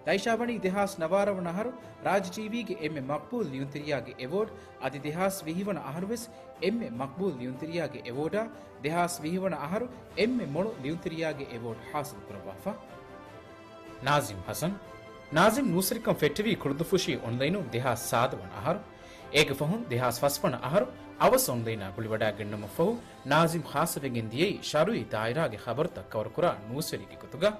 ލައިޝާ ވަނީ ދެހާސް ނަވާރަ ވަނަ އަހަރު ރާޖް ޓީވީގެ އެންމެ މަޤްބޫލް ލިޔުންތެރިޔާގެ އެވޯޑް، އަދި ދެހާސް ވިހި ވަނަ އަހަރު ވެސް އެންމެ މަޤްބޫލް ލިޔުންތެރިޔާގެ އެވޯޑާ، ދެހާސް ވިހި ވަނަ އަހަރު އެންމެ މޮޅު ލިޔުންތެރިޔާގެ އެވޯޑް ހާސިލް ކުރައްވާފަ. ނާޒިމް ޙަސަން. ނާޒިމް ނޫސްވެރިކަން ފެއްޓެވީ ކުޅަދުފުށީ އޮންލައިނުން ދެހާސް ސާދަ ވަނަ އަހަރު. އޭގެ ފަހުން ދެހާސް ފަސް ވަނަ އަހަރު އަވަސް އޮންލައިނާ ގުޅިވަޑައިގެންނަމަށްފަހު، ނާޒިމް ޚާއްޞަވެގެން ދިޔައީ ޝަރުއީ ދާއިރާގެ ޚަބަރުތައް ކަވަރުކުރާ ނޫސްވެރިއެއްގެ ގޮތުގަ.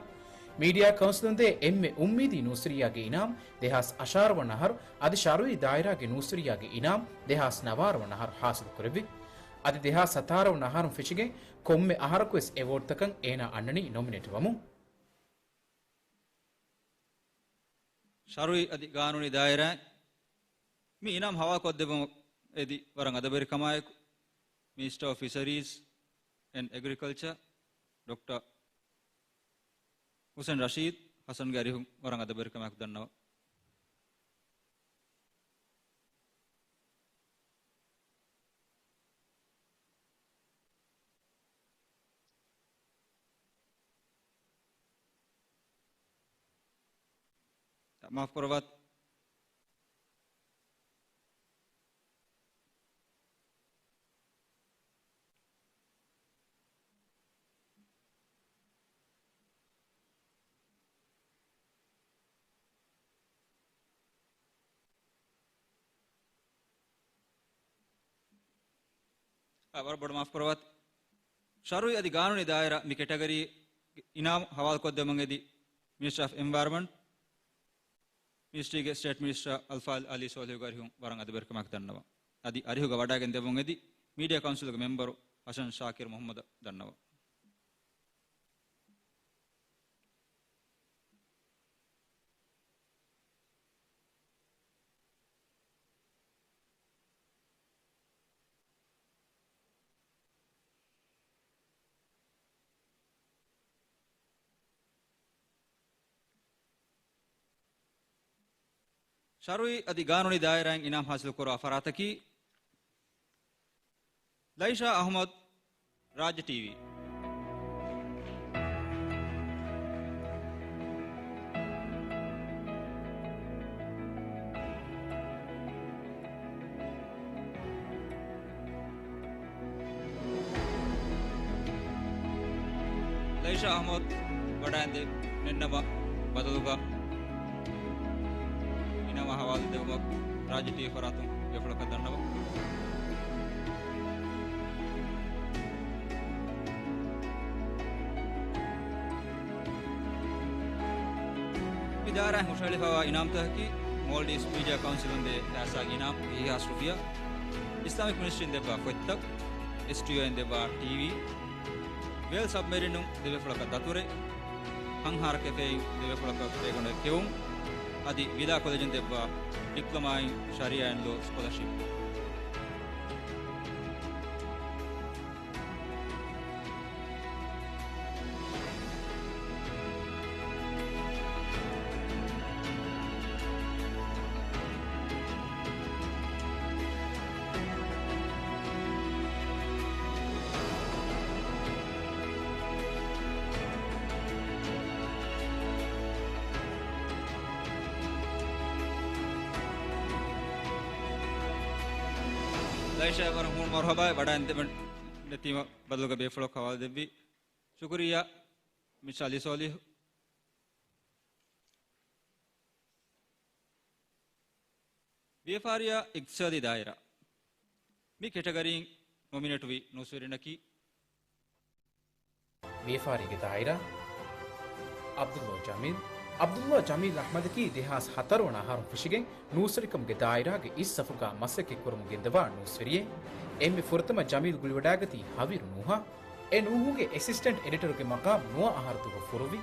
މީޑިއާ ކައުންސިލުން ދޭ އެންމެ އުއްމީދީ ނޫސްވެރިޔާގެ އިނާމް ދެހާސް އަށާރަ ވަނަ އަހަރު، އަދި ޝަރުއީ ދާއިރާގެ ނޫސްވެރިޔާގެ އިނާމް ދެހާސް ނަވާރަ ވަނަ އަހަރު ހާސިލު ކުރެއްވި. އަދި ދެހާސް ސަތާރަ ވަނަ އަހަރުން ފެށިގެން ކޮންމެ އަހަރަކުވެސް އެވޯޑްތަކަށް އޭނާ އަންނަނީ ނޮމިނޭޓް ވަމުން. ޝަރުއީ އަދި ގާނޫނީ ދާއިރާއިން މި އިނާމް ހަވާލުކޮށްދެއްވުމަށް އެދި ވަރަށް އަދަބުވެރިކަމާއެކު، މިނިސްޓަރ އޮފް ފިޝަރީޒް އެންޑް އެގްރިކަލްޗަރ ޑޮކްޓަރ ހުސެން ރަޝީދު ޙަސަންގެ އަރިހުން ވަރަށް އަދަބުވެރިކަމާއެކު ދަންނަވަން. މާފު ކުރައްވާތި. އާ، ވަރަށް ބޮޑަށް މާފު ކުރައްވާތި. ޝަރުއީ އަދި ގާނޫނީ ދާއިރާ މި ކެޓަގަރީ އިނާމް ހަވާލުކޮށްދެއްވަން އެދި މިނިސްޓަރ އޮފް އެންވަޔަރމަންޓް މިނިސްޓްރީގެ ސްޓޭޓް މިނިސްޓަރ އަލްފާޟިލް އަލީ ސޯލިހުގެ އަރިހުން ވަރަށް އަދަބުވެރިކަމާއެކު ދަންނަވަން. އަދި އަރިހުގަ ވަޑައިގެން ދެއްވުން އެދި މީޑިއާ ކައުންސިލުގެ މެމްބަރު ހަސަން ޝާކިރު މުޙައްމަދަށް ދަންނަވަން. ޝަރުއީ އަދި ގާނޫނީ ދާއިރާއިން އިނާމް ހާސިލުކުރާ ފަރާތަކީ، ލައިޝާ އަޙްމަދު، ރާއްޖެ ޓީވީ. ލައިޝާ އަޙްމަދު ވަޑައިގެން ދެންނެވުމަށް ބަދަލުގަ އިނާމް ހަވާލު ދެއްވުމަށް ރާއްޖެ ޓީވީ ފަރާތުން ބޭފުޅަކަށް ދަންނަވަން. މި ދާއިރާއިން ހުށަހެޅިފައިވާ އިނާމްތަކަކީ، މޯލްޑިވްސް މީޑިއާ ކައުންސިލުން ދޭ ފައިސާގެ އިނާމް ވިހި ހާސް ރުފިޔާ، އިސްލާމިކް މިނިސްޓްރީން ދެއްވާ ފޮތްތައް، އެސްޓީއޯއިން ދެއްވާ ޓީވީ، ވޭލް ސަބްމެރިނުން ދެބޭފުޅަކަށް ދަތުރެއް، ހަންހާރަ ކެފޭއިން ދެބޭފުޅަކަށް ބޭގަނޑު ކެއުން، އަދި ވިލާ ކޮލެޖުން ދެއްވާ ޑިޕްލޮމާއިން ޝަރީއާއިން ލޯ ސްކޮލަޝިޕް. ލައިޝާ ވަރަށް ހޫނު މަރުޙަބާއެއް ވަޑައިގެން ދެމެ ނެތީމަ ބަދަލުގަ ބޭފުޅަކު ހަވާލު ދެއްވި. ޝުކުރިއްޔާ، މިސްޓަރ އަލީ ސޯލިހު. ވިޔަފާރިއާ އިޤްތިޞާދީ ދާއިރާ. މި ކެޓަގަރީން ނޮމިނޭޓްވި ނޫސްވެރިންނަކީ، ވިޔަފާރީގެ ދާއިރާ، ޢަބްދުﷲ ޖަމީލް. ޢަބްދުﷲ ޖަމީލް އަޙްމަދަކީ ދެހާސް ހަތަރު ވަނަ އަހަރުން ފެށިގެން ނޫސްވެރިކަމުގެ ދާއިރާގެ އިސް ސަފުގަ މަސައްކަތް ކުރަމުން ގެންދަވާ ނޫސްވެރިއެއް. އެންމެ ފުރަތަމަ ޖަމީލް ގުޅިވަޑައިގަތީ ހަވީރު ނޫހާ. އެ ނޫހުގެ އެސިސްޓެންޓް އެޑިޓަރުގެ މަޤާމް ނުވަ އަހަރު ދުވަހު ފުރުވި.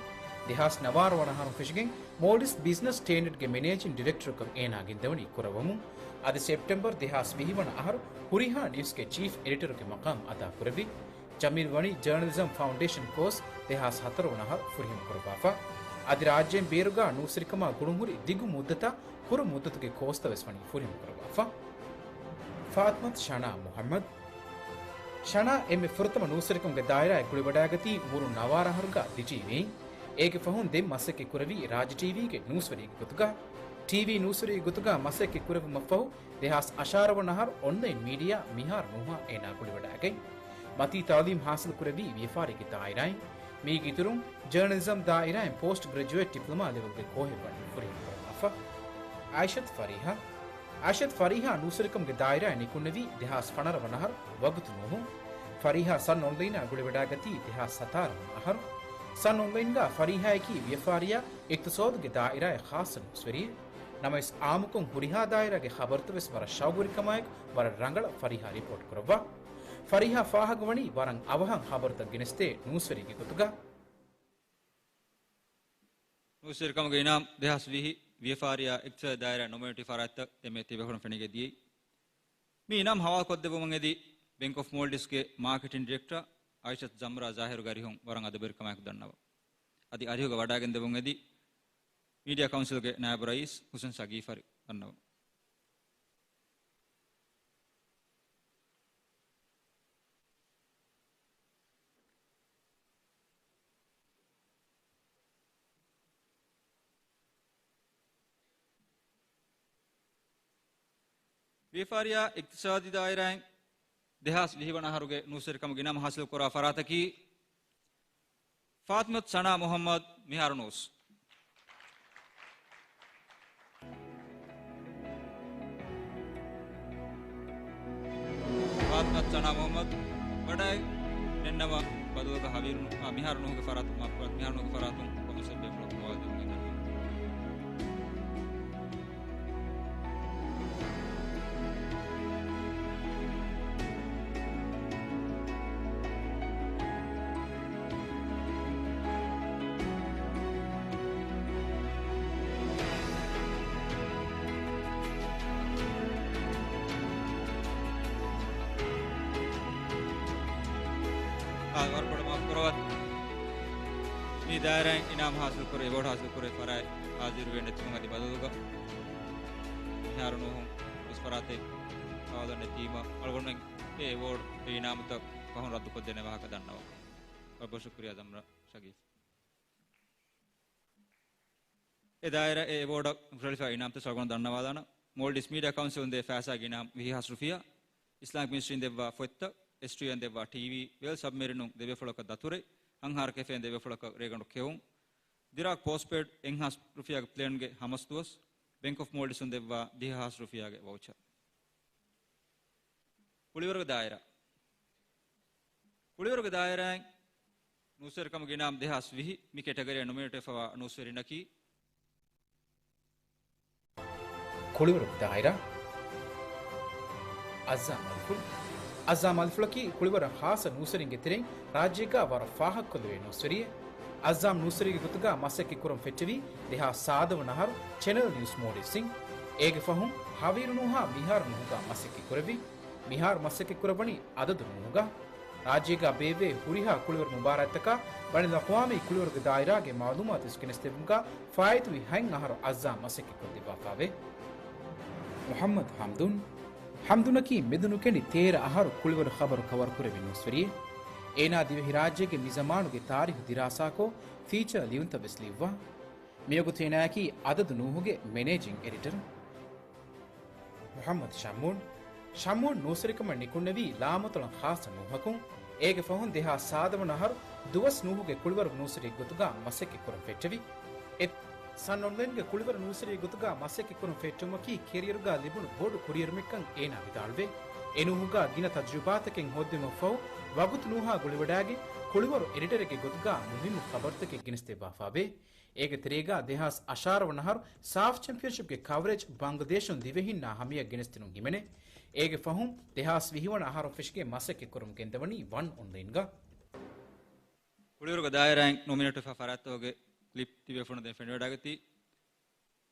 ދެހާސް ނަވާރަ ވަނަ އަހަރުން ފެށިގެން މޯލްޑިވްސް ބިޒްނަސް ސްޓޭންޑަޑްގެ މެނޭޖިން ޑިރެކްޓަރަކަށް އޭނާ ގެންދަވަނީ ކުރައްވަމުން. އަދި ސެޕްޓެމްބަރު ދެހާސް ވިހި ވަނަ އަހަރު ހުރިހާ ނިއުސްގެ ޗީފް އެޑިޓަރުގެ މަޤާމް އަދާކުރެއްވި. ޖަމީލް ވަނީ ޖާނަލިޒަމް ފައުންޑޭޝަން ކޯސް ދެހާސް ހަތަރު ވަނަ އަހަރު ފުރިހަމަކުރައްވާފަ. އަދި ރާއްޖޭން ބޭރުގަ ނޫސްވެރިކަމާ ގުޅުންހުރި ދިގު މުއްދަތާ ކުރު މުއްދަތުގެ ކޯސްތައް ވެސް ވަނީ ފުރިހަމަކުރައްވާފަ. ފާތިމަތު ޝަނާ މުޙައްމަދު. ޝަނާ އެންމެ ފުރަތަމަ ނޫސްވެރިކަމުގެ ދާއިރާއަށް ގުޅިވަޑައިގަތީ އުމުރުން ނަވާރަ އަހަރުގަ ޑިޖީވީ. އޭގެ ފަހުން ދެން މަސައްކަތް ކުރެވީ ރާއްޖެ ޓީވީގެ ނޫސްވެރިއެއްގެ ގޮތުގަ. ޓީވީ ނޫސްވެރިއެއްގެ ގޮތުގަ މަސައްކަތް ކުރެއްވުމަށްފަހު، ދެހާސް އަށާރަ ވަނަ އަހަރު އޮންލައިން މީޑިއާ މިހާރު ނޫހާ އޭނާ ގުޅިވަޑައިގަތް. މަތީ ތައުލީމް ހާސިލް ކުރެއްވީ ވިޔަފާރިއެއްގެ ދާއިރާއިން. މީގެ އިތުރުން، ޖާނަލިޒަމް ދާއިރާއިން ޕޯސްޓް ގްރެޖުއޭޓް ޑިޕްލޮމާ ލެވެލްގެ ކޯހެއް ވަނީ ފުރިހަމަ ކުރައްވާފަ. އައިޝަތު ފަރީހާ. އައިޝަތު ފަރީހާ ނޫސްވެރިކަމުގެ ދާއިރާއަށް ނިކުންނެވީ ދެހާސް ފަނަރަ ވަނަ އަހަރު ވަގުތު ނޫހުން. ފަރީހާ ސަން އޮންލައިނާ ގުޅިވަޑައިގަތީ ދެހާސް ސަތާރަ ވަނަ އަހަރު. ސަން އޮންލައިންގަ ފަރީހާއަކީ ވިޔަފާރިއާ އިޤްތިޞާދުގެ ދާއިރާއަށް ޚާއްޞަ ނޫސްވެރިއެއް. ނަމަވެސް، އާއްމުކޮށް ހުރިހާ ދާއިރާގެ ޚަބަރުތައް ވެސް ވަރަށް ޝައުގުވެރިކަމާއެކު ވަރަށް ރަނގަޅަށް ފަރީހާ ރިޕޯޓް ކުރައްވާ. ފަރީހާ ފާހަގަވަނީ ވަރަށް އަވަހަށް ޚަބަރުތައް ގެނެސްދޭ ނޫސްވެރިއެއްގެ ގޮތުގަ. ނޫސްވެރިކަމުގެ އިނާމް ދެހާސް ވިހި ވިޔަފާރިއާ އިޤްތިޞާދީ ދާއިރާ ނޮމިނޭޓްވި ފަރާތްތައް އެންމެ ތިބޭފުޅުން ފެނިގެން ދިޔައީ. މި އިނާމް ހަވާލުކޮށްދެއްވުމަށް އެދި ބެންކް އޮފް މޯލްޑިވްސްގެ މާކެޓިން ޑިރެކްޓަރ އައިޝަތު ޒަމްރާ ޒާހިރުގެ އަރިހުން ވަރަށް އަދަބުވެރިކަމާއެކު ދަންނަވަން. އަދި އަރިހުގަ ވަޑައިގެންދެވުން އެދި މީޑިއާ ކައުންސިލްގެ ނާއިބު ރައީސް ހުސެން ސަގީފަރި ދަންނަވަން. ވިޔަފާރިއާ އިޤްތިޞާދީ ދާއިރާއިން ދެހާސް ވިހި ވަނަ އަހަރުގެ ނޫސްވެރިކަމުގެ އިނާމް ހާސިލް ކުރާ ފަރާތަކީ ފާތިމަތު ސަނާ މުޙައްމަދު މިހާރު ނޫސް. ފާތިމަތު ސަނާ މުޙައްމަދު ވަޑައި ނެންނަވާ ބަދަލުގަ ހަވީރު ނޫ-، އާ، މިހާރު ނޫހުގެ ފަރާތުން، މާފުކުރަން، މިހާރު ނޫހުގެ ފަރާތުން ކައުންސިލް ބޭފުޅަކު ގޮވާލެވުން އެދަނީ. އާ، ވަރަށް ބޮޑަށް މާފު ކުރައްވާތި. މި ދާއިރާއިން އިނާމް ހާސިލް ކުރެ، އެވޯޑް ހާސިލް ކުރެ ފަރާތް ހާޒިރުވެ ނެތުމުން އަދި ބަދަލުގަ މިހާރު ނޫހުން ވެސް ފަރާތެއް ހަވާލު ނެތީމަ އަޅުގަނޑުމެން އެ އެވޯޑް، އެ އިނާމުތައް ފަހުން ރައްދުކޮށްދޭނެ ވާހަކަ ދަންނަވަން. ވަރަށް ބޮޑަށް ޝުކުރިއްޔާ ޒަމްރާ ޝަގީފް. އެ ދާއިރާ އެ އެވޯޑަށް ހުށަހެޅިފައި އިނާމްތައް އަޅުގަނޑު ދަންނަވާލާނަން. މޯލްޑިވްސް މީޑިއާ ކައުންސިލުން ދޭ ފައިސާގެ އިނާމް ވިހި ހާސް ރުފިޔާ، އިސްލާމިކް މިނިސްޓްރީން ދެއްވާ ފޮތްތައް، އެސްޓީއޯއިން ދެއްވާ ޓީވީ، ވޭލް ސަބްމެރިނުން ދެބޭފުޅަކަށް ދަތުރެއް، ހަންހާރަ ކެފޭން ދެބޭފުޅަކަށް ރޭގަނޑު ކެއުން، ދިރާކް ޕޯސްޓްޕެއިޑް އެއްހާސް ރުފިޔާގެ ޕްލޭންގެ ހަމަސްދުވަސް، ބެންކް އޮފް މޯލްޑިވްސުން ދެއްވާ ދިހަ ހާސް ރުފިޔާގެ ވައުޗަރ. ކުޅިވަރުގެ ދާއިރާ. ކުޅިވަރުގެ ދާއިރާއިން ނޫސްވެރިކަމުގެ އިނާމް ދެހާސް ވިހި މި ކެޓަގަރީއަށް ނޮމިނޭޓްވެފަވާ ނޫސްވެރިންނަކީ، ކުޅިވަރުގެ ދާއިރާ. އައްޒާމް އަލިފުޅު. އައްޒާމް އަލިފުޅަކީ ކުޅިވަރަށް ޚާއްޞަ ނޫސްވެރިންގެ ތެރެއިން ރާއްޖޭގަ ވަރަށް ފާހަގަކޮށްލެވޭ ނޫސްވެރިއެއް. އައްޒާމް ނޫސްވެރިގެ ގޮތުގަ މަސައްކަތް ކުރަން ފެއްޓެވީ ދެހާސް ސާދަ ވަނަ އަހަރު ޗެނަލް ނިއުސް މޯލްޑިވްސްއިން. އޭގެ ފަހުން ހަވީރު ނޫހާ މިހާރު ނޫހުގަ މަސައްކަތް ކުރެއްވި. މިހާރު މަސައްކަތް ކުރައްވަނީ އަދަދު ނޫހުގަ. ރާއްޖޭގަ ބޭއްވޭ ހުރިހާ ކުޅިވަރު މުބާރާތްތަކާ ބައިނަލްއަޤްވާމީ ކުޅިވަރުގެ ދާއިރާގެ މަޢުލޫމާތު ވެސް ގެނެސްދެއްވުމުގަ ފާއިތުވި ހަތް އަހަރު އައްޒާމް މަސައްކަތް ކޮށްދެއްވާފައެވެ. މުޙައްމަދު ޙަމްދޫން. ޙަމްދޫނަކީ މެދުނުކެނޑި ތޭރަ އަހަރު ކުޅިވަރު ޚަބަރު ކަވަރު ކުރެއްވި ނޫސްވެރިއެއް. އޭނާ ދިވެހިރާއްޖޭގެ މިޒަމާނުގެ ތާރީޚު ދިރާސާކޮށް، ފީޗާ ލިޔުންތައް ވެސް ލިޔުއްވާ. މިވަގުތު އޭނާއަކީ އަދަދު ނޫހުގެ މެނޭޖިން އެޑިޓަރ. މުޙައްމަދު ޝައްމޫން. ޝައްމޫން ނޫސްވެރިކަމަށް ނިކުންނެވީ ލާމަތޮޅަށް ޚާއްޞަ ނޫހަކުން. އޭގެ ފަހުން ދެހާސް ސާދަ ވަނަ އަހަރު ދުވަސް ނޫހުގެ ކުޅިވަރު ނޫސްވެރިއެއްގެ ގޮތުގަ މަސައްކަތް ކުރަން ފެއްޓެވި. އެ ސަން އޮންލައިންގެ ކުޅިވަރު ނޫސްވެރިއެއްގެ ގޮތުގަ މަސައްކަތް ކުރަން ފެއްޓެވުމަކީ ކެރިއަރުގަ ލިބުނު ބޮޑު ކުރިއެރުމެއްކަން އޭނާ ވިދާޅުވޭ. އެ ނޫހުގަ ގިނަ ތަޖުރިބާތަކެއް ހޯއްދެވުމަށްފަހު، ވަގުތު ނޫހާ ގުޅިވަޑައިގެން ކުޅިވަރު އެޑިޓަރެއްގެ ގޮތުގަ މުހިއްމު ޚަބަރުތަކެއް ގެނެސްދެއްވާފައިވޭ. އޭގެ ތެރޭގަ ދެހާސް އަށާރަ ވަނަ އަހަރު ސާފް ޗެމްޕިއަންޝިޕްގެ ކަވަރޭޖް ބަންގްލަދޭޝުން ދިވެހިންނާ ހަމަޔަށް ގެނެސްދިނުން ހިމެނޭ. އޭގެ ފަހުން ދެހާސް ވިހި ވަނަ އަހަރުން ފެށިގެން މަސައްކަތް ކުރަމުން ގެންދަވަނީ ވަން އޮންލައިންގަ. ކުޅިވަރުގެ ދާއިރާއިން ނޮމިނޭޓްވެފަ ފަރާތްތަކުގެ ކްލިޕް ތިބޭފުޅުން ދެން ފެނިވަޑައިގަތީ.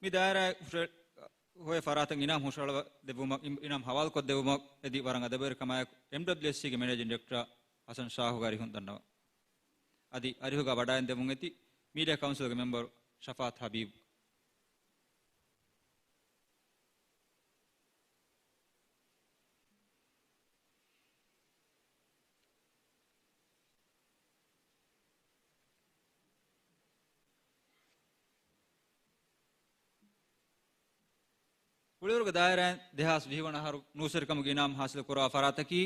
މި ދާއިރާއަށް ހުށަ-، ހޮވޭ ފަރާތަށް އިނާމް ހުށަހަޅަ ދެއްވުމަށް، އިނާމް ހަވާލުކޮށް ދެއްވުމަށް އެދި ވަރަށް އަދަބުވެރިކަމާއެކު އެމްޑަބްލިއުއެސްސީގެ މެނޭޖިން ޑިރެކްޓަރ ހަސަން ޝާހުގެ އަރިހުން ދަންނަވަން. އަދި އަރިހުގަ ވަޑައިން ދެމުން އެތި މީޑިއާ ކައުންސިލްގެ މެމްބަރު ޝަފާއަތް ހަބީބް. ކުޅިވަރުގެ ދާއިރާއިން ދެހާސް ވިހި ވަނަ އަހަރު ނޫސްވެރިކަމުގެ އިނާމް ހާސިލް ކުރާ ފަރާތަކީ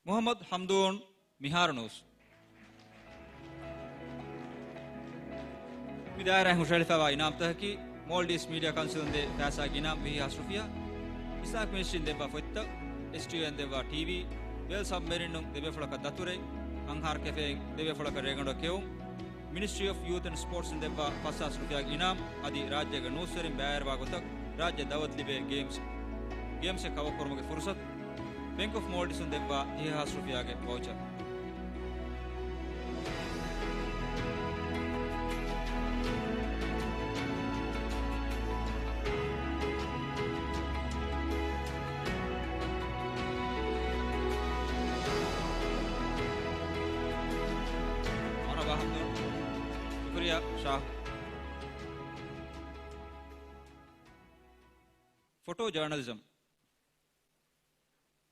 މުހައްމަދު ހަމްދޫން މިހާރު ނޫސް. މި ދާއިރާއިން ހުށަހެޅިފައިވާ އިނާމްތަކަކީ މޯލްޑިވްސް މީޑިއާ ކައުންސިލުން ދޭ ފައިސާގެ އިނާމް ވިހި ހާސް ރުފިޔާ، އިސްލާމިކް މިނިސްޓްރީން ދެއްވާ ފޮތްތައް، އެސްޓީއޯއިން ދެއްވާ ޓީވީ، ވޭލް ސަބްމެރިނުން ދެބޭފުޅަކަށް ދަތުރެއް، އަންހާރު ކެފޭއިން ދެބޭފުޅަކަށް ރޭގަނޑު ކެއުން، މިނިސްޓްރީ އޮފް ޔޫތް އެންޑް ސްޕޯޓްސް އިން ދެއްވާ ފަސް ހާސް ރުފިޔާގެ އިނާމް އަދި ރާއްޖޭގެ ނޫސްވެރިން ބައިވެރިވާ ގޮތަށް ރާއްޖެ ދައުވަތު ލިބޭ ގޭމްސް، ގޭމްސްއެއް ކަވަރ ކުރުމުގެ ފުރުސަތު، ބެންކް އޮފް މޯލްޑިވްސުން ދެއްވާ ދިހަ ހާސް ރުފިޔާގެ ވައުޗަރ. މަރުޙަބާ ހަމްދޫން. ޝުކުރިއްޔާ ޝާހް. ފޮޓޯ ޖާނަލިޒަމް.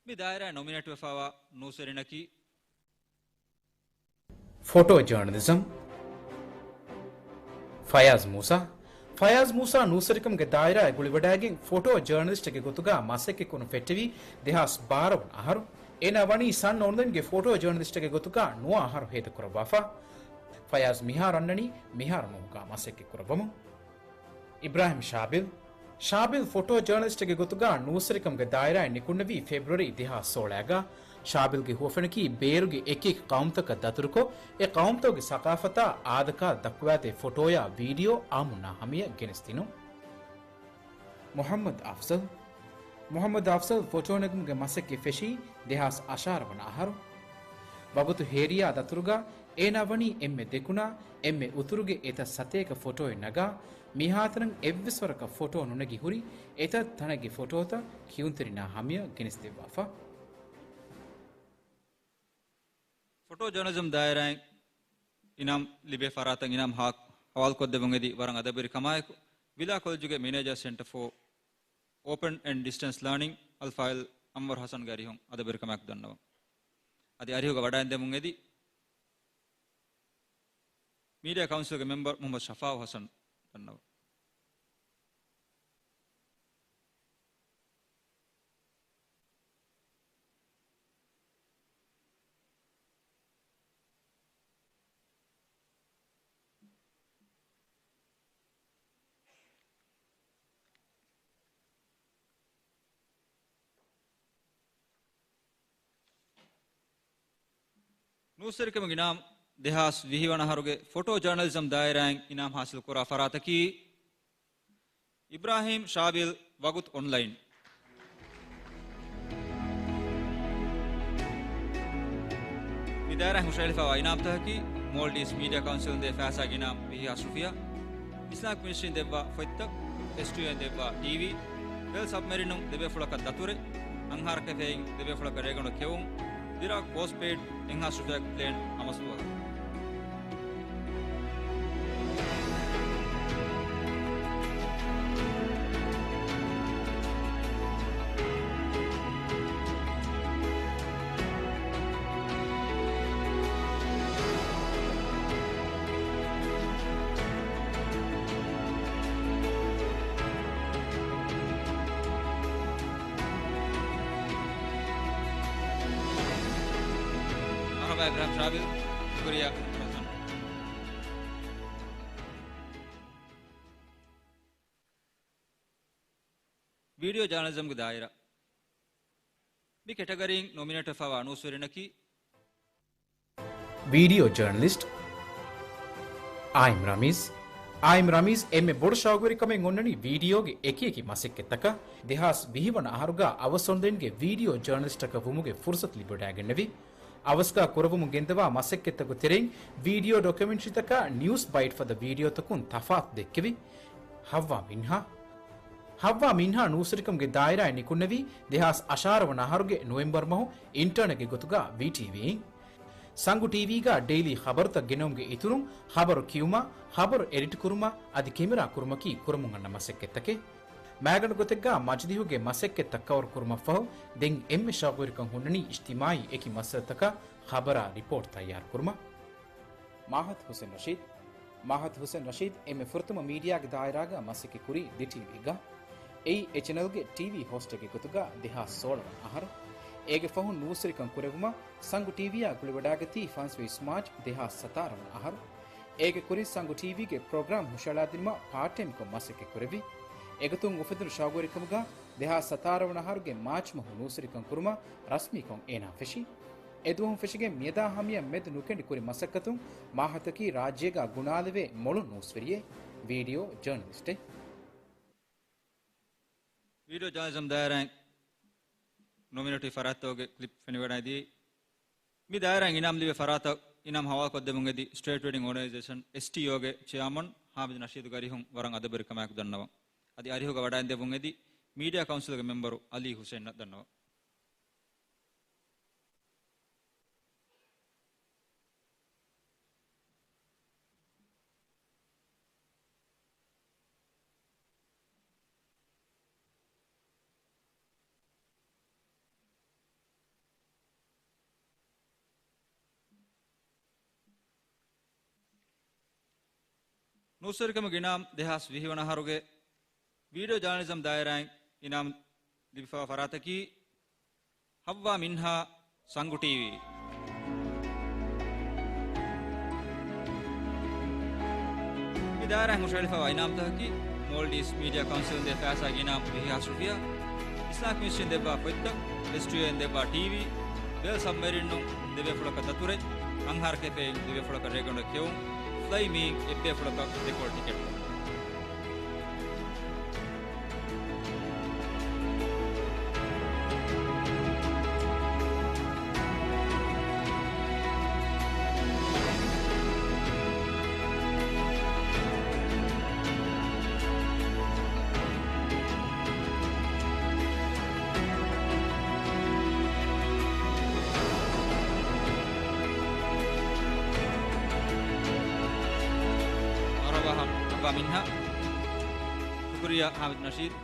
މި ދާއިރާއަށް ނޮމިނޭޓްވެފައިވާ ނޫސްވެރިންނަކީ، ފޮޓޯ ޖާނަލިޒަމް، ފަޔާޒް މޫސާ. ފަޔާޒް މޫސާ ނޫސްވެރިކަމުގެ ދާއިރާއަށް ގުޅިވަޑައިގެން ފޮޓޯ ޖާނަލިސްޓެއްގެ ގޮތުގަ މަސައްކަތްކުރުން ފެއްޓެވީ ދެހާސް ބާރަ ވަނަ އަހަރު. އޭނާ ވަނީ ސަން އޮންލައިންގެ ފޮޓޯ ޖާނަލިސްޓެއްގެ ގޮތުގަ ނުވަ އަހަރު ހޭދަކުރައްވާފަ. ފަޔާޒް މިހާރު އަންނަނީ މިހާރު ނޫހުގަ މަސައްކަތްކުރައްވަމުން. އިބްރާހިމް ޝާބިލް. ޝާބިލް ފޮޓޯ ޖާނަލިސްޓެއްގެ ގޮތުގަ ނޫސްވެރިކަމުގެ ދާއިރާއަށް ނިކުންނެވީ ފެބްރުއަރީ ދެހާސް ސޯޅައިގަ. ޝާބިލްގެ ހުވަފެނަކީ ބޭރުގެ އެކިއެކި ޤައުމުތަކަށް ދަތުރުކޮށް، އެ ޤައުމުތަކުގެ ސަޤާފަތާ އާދަކާދަ ދައްކުވާދޭ ފޮޓޯޔާ ވީޑިއޯ އާއްމުންނާ ހަމަޔަށް ގެނެސްދިނުން. މުޙައްމަދު އަފްޒަލް. މުޙައްމަދު އަފްޒަލް ފޮޓޯ ނެގުމުގެ މަސައްކަތް ފެށީ ދެހާސް އަށާރަ ވަނަ އަހަރު. ވަގުތު ހޭރިޔާ ދަތުރުގަ އޭނާ ވަނީ އެންމެ ދެކުނާ، އެންމެ އުތުރުގެ އެތައް ސަތޭކަ ފޮޓޯއެއް ނަގާ، މިހާތަނަށް އެއްވެސް ވަރަކަށް ފޮޓޯ ނުނެގި ހުރި އެތައް ތަނެއްގެ ފޮޓޯތައް ކިޔުންތެރިންނާ ހަމަޔަށް ގެނެސްދެއްވާފަ. ފޮޓޯ ޖާނަލިޒަމް ދާއިރާއިން އިނާމް ލިބޭ ފަރާތަށް އިނާމް ހާ-، ހަވާލުކޮށްދެއްވުން އެދި ވަރަށް އަދަބުވެރި ކަމާއެކު، ވިލާ ކޮލެޖުގެ މެނޭޖާ ސެންޓަ ފޯ އޯޕަން އެންޑް ޑިސްޓެންސް ލާނިން އަލްފާޟިލް އަންވަރު ޙަސަންގެ އަރިހުން އަދަބުވެރިކަމާއެކު ދަންނަވަން. އަދި އަރިހުގަ ވަޑައިންދެމުން އެދި މީޑިއާ ކައުންސިލްގެ މެމްބަރު މުޙައްމަދު ޝަފާއު ޙަސަން ދަންނަވަން. ނޫސްވެރިކަމުގެ އިނާމް ދެހާސް ވިހި ވަނަ އަހަރުގެ ފޮޓޯ ޖާނަލިޒަމް ދާއިރާއިން އިނާމް ހާސިލް ކުރާ ފަރާތަކީ، އިބްރާހީމް ޝާބިލް، ވަގުތު އޮންލައިން. މި ދާއިރާއިން ހުށަހެޅިފައިވާ އިނާމްތަކަކީ، މޯލްޑިވްސް މީޑިއާ ކައުންސިލުން ދޭ ފައިސާގެ އިނާމް ވިހި ހާސް ރުފިޔާ، އިސްލާމިކް މިނިސްޓްރީން ދެއްވާ ފޮތްތައް، އެސްޓީއޯއިން ދެއްވާ ޓީވީ، ވޭލް ސަބްމެރިނުން ދެބޭފުޅަކަށް ދަތުރެއް، އަންހާރު ކެފޭއިން ދެބޭފުޅަކަށް ރޭގަނޑު ކެއުން، ދިރާ ޕޯސްޓް ޕެއިޑް އެއްހާސް ރުފިޔާގެ ޕްލޭން ހަމަ ސުވަހަށް. މަރުޙަބާ އިބްރާހީމް ޝާބިލް، ޝުކުރިއްޔާ ރަސަން. ވީޑިއޯ ޖާނަލިޒަމްގެ ދާއިރާ. މި ކެޓަގަރީން ނޮމިނޭޓްވެފައިވާ ނޫސްވެރިންނަކީ، ވީޑިއޯ ޖާނަލިސްޓް އާއިމް ރަމީޒް. އާއިމް ރަމީޒް އެންމެ ބޮޑު ޝައުގުވެރިކަމެއް އޮންނަނީ ވީޑިއޯގެ އެކިއެކި މަސައްކަތްތަކަށް. ދެހާސް ވިހި ވަނަ އަހަރުގަ އަވަސް އޮންލައިންގެ ވީޑިއޯ ޖާނަލިސްޓަކަށް ވުމުގެ ފުރުސަތު ލިބިވަޑައިގެންނެވި. އަވަސްގަ ކުރައްވަމުން ގެންދަވާ މަސައްކަތްތަކުގެ ތެރެއިން ވީޑިއޯ ޑޮކިއުމެންޓްރީތަކާ ނިއުސް ބައިޓް ފަދަ ވީޑިއޯތަކުން ތަފާތު ދެއްކެވި. ހައްވާ މިންހާ. ހައްވާ މިންހާ ނޫސްވެރިކަމުގެ ދާއިރާއަށް ނިކުންނެވީ ދެހާސް އަށާރަ ވަނަ އަހަރުގެ ނޮވެމްބަރު މަހު އިންޓާނެޓްގެ ގޮތުގަ ވީޓީވީއިން. ސަނގު ޓީވީގަ ޑެއިލީ ޚަބަރުތައް ގެނައުމުގެ އިތުރުން، ޚަބަރު ކިޔުމާ، ޚަބަރު އެޑިޓް ކުރުމާ، އަދި ކެމެރާ ކުރުމަކީ ކުރަމުން އަންނަ މަސައްކަތްތަކެއް. މައިގަނޑު ގޮތެއްގަ މަޖިލީހުގެ މަސައްކަތްތައް ކަވަރު ކުރުމަށްފަހު، ދެން އެންމެ ޝައުގުވެރިކަން ހުންނަނީ އިޖްތިމާއީ އެކި މައްސަލަތަކަށް ޚަބަރާ ރިޕޯޓް ތައްޔާރު ކުރުމަށް. މާހަތް ހުސެން ރަޝީދް. މާހަތް ހުސެން ރަޝީދް އެންމެ ފުރަތަމަ މީޑިއާގެ ދާއިރާގަ މަސައްކަތް ކުރީ ދި ޓީވީގަ. އެއީ އެ ޗެނަލްގެ ޓީވީ ހޯސްޓެއްގެ ގޮތުގަ ދެހާސް ސޯޅަ ވަނަ އަހަރު. އޭގެ ފަހުން ނޫސްވެރިކަން ކުރެއްވުމަށް ސަނގު ޓީވީއާ ގުޅިވަޑާގަތީ ފަންސަވީސް މާޗް ދެހާސް ސަތާރަ ވަނަ އަހަރު. އޭގެ ކުރިން ސަނގު ޓީވީގެ ޕްރޮގްރާމް ހުށަހަޅާދިނުމަށް ޕާޓް ޓައިމްކޮށް މަސައްކަތް ކުރެއްވި. އެގޮތުން އުފެދުނު ޝައުގުވެރިކަމުގަ ދެހާސް ސަތާރަ ވަނަ އަހަރުގެ މާޗް މަހު ނޫސްވެރިކަން ކުރުމަށް ރަސްމީކޮށް އޭނާ ފެށި. އެދުވަހުން ފެށިގެން މިއަދާ ހަމަޔަށް މެދު ނުކެނޑި ކުރި މަސައްކަތުން މާހަތަކީ ރާއްޖޭގަ ގުނާލެވޭ މޮޅު ނޫސްވެރިއެއް، ވީޑިއޯ ޖާނަލިސްޓެއް. ވީޑިއޯ ޖާނަލިޒަމް ދާއިރާއިން ނޮމިނޭޓްވި ފަރާތްތަކުގެ ކްލިޕް ފެނިވަޑައިދިޔައީ. މި ދާއިރާއިން އިނާމް ލިބޭ ފަރާތަށް އިނާމް ހަވާލުކޮށްދެމުން އެދި ސްޓޭޓް ވެޑިން އޯގަނައިޒޭޝަން، އެސްޓީއޯގެ ޗެއާމަން ހާމިދު ނަޝީދުގެ އަރިހުން ވަރަށް އަދަބުވެރިކަމާއެކު ދަންނަވަން. އަދި އަރިހުގަ ވަޑައިންދެމުން އެދި މީޑިއާ ކައުންސިލްގެ މެމްބަރު އަލީ ހުސެންއަށް ދަންނަވަން. ނޫސްވެރިކަމުގެ އިނާމް ދެހާސް ވިހި ވަނަ އަހަރުގެ ވީޑިއޯ ޖާނަލިޒަމް ދާއިރާއިން އިނާމް ލިބިފައިވާ ފަރާތަކީ ހައްވާ މިންހާ ސަނގު ޓީވީ. މި ދާއިރާއިން ހުށަހެޅިފައިވާ އިނާމްތަކަކީ މޯލްޑިވްސް މީޑިއާ ކައުންސިލުން ދޭ ފައިސާގެ އިނާމް ވިހި ހާސް ރުފިޔާ، އިސްލާމިކް މިނިސްޓްރީން ދެއްވާ ފޮތްތައް، އެސްޓީއޯއިން ދެއްވާ ޓީވީ، ބެލް ސަބްމެރިނުން ދެބޭފުޅަކަށް ދަތުރެއް، އަންހާރު ކެފޭއިން ދެބޭފުޅަކަށް ރޭގަނޑު ކެއުން، ފްލައި މީން އެއްބޭފުޅަކަށް ދެކޮޅު ޓިކެޓް. އަރަބަހަ އަބާ މިންހާ. ޝުކުރިއްޔާ ހާމިދު ނަޝީދު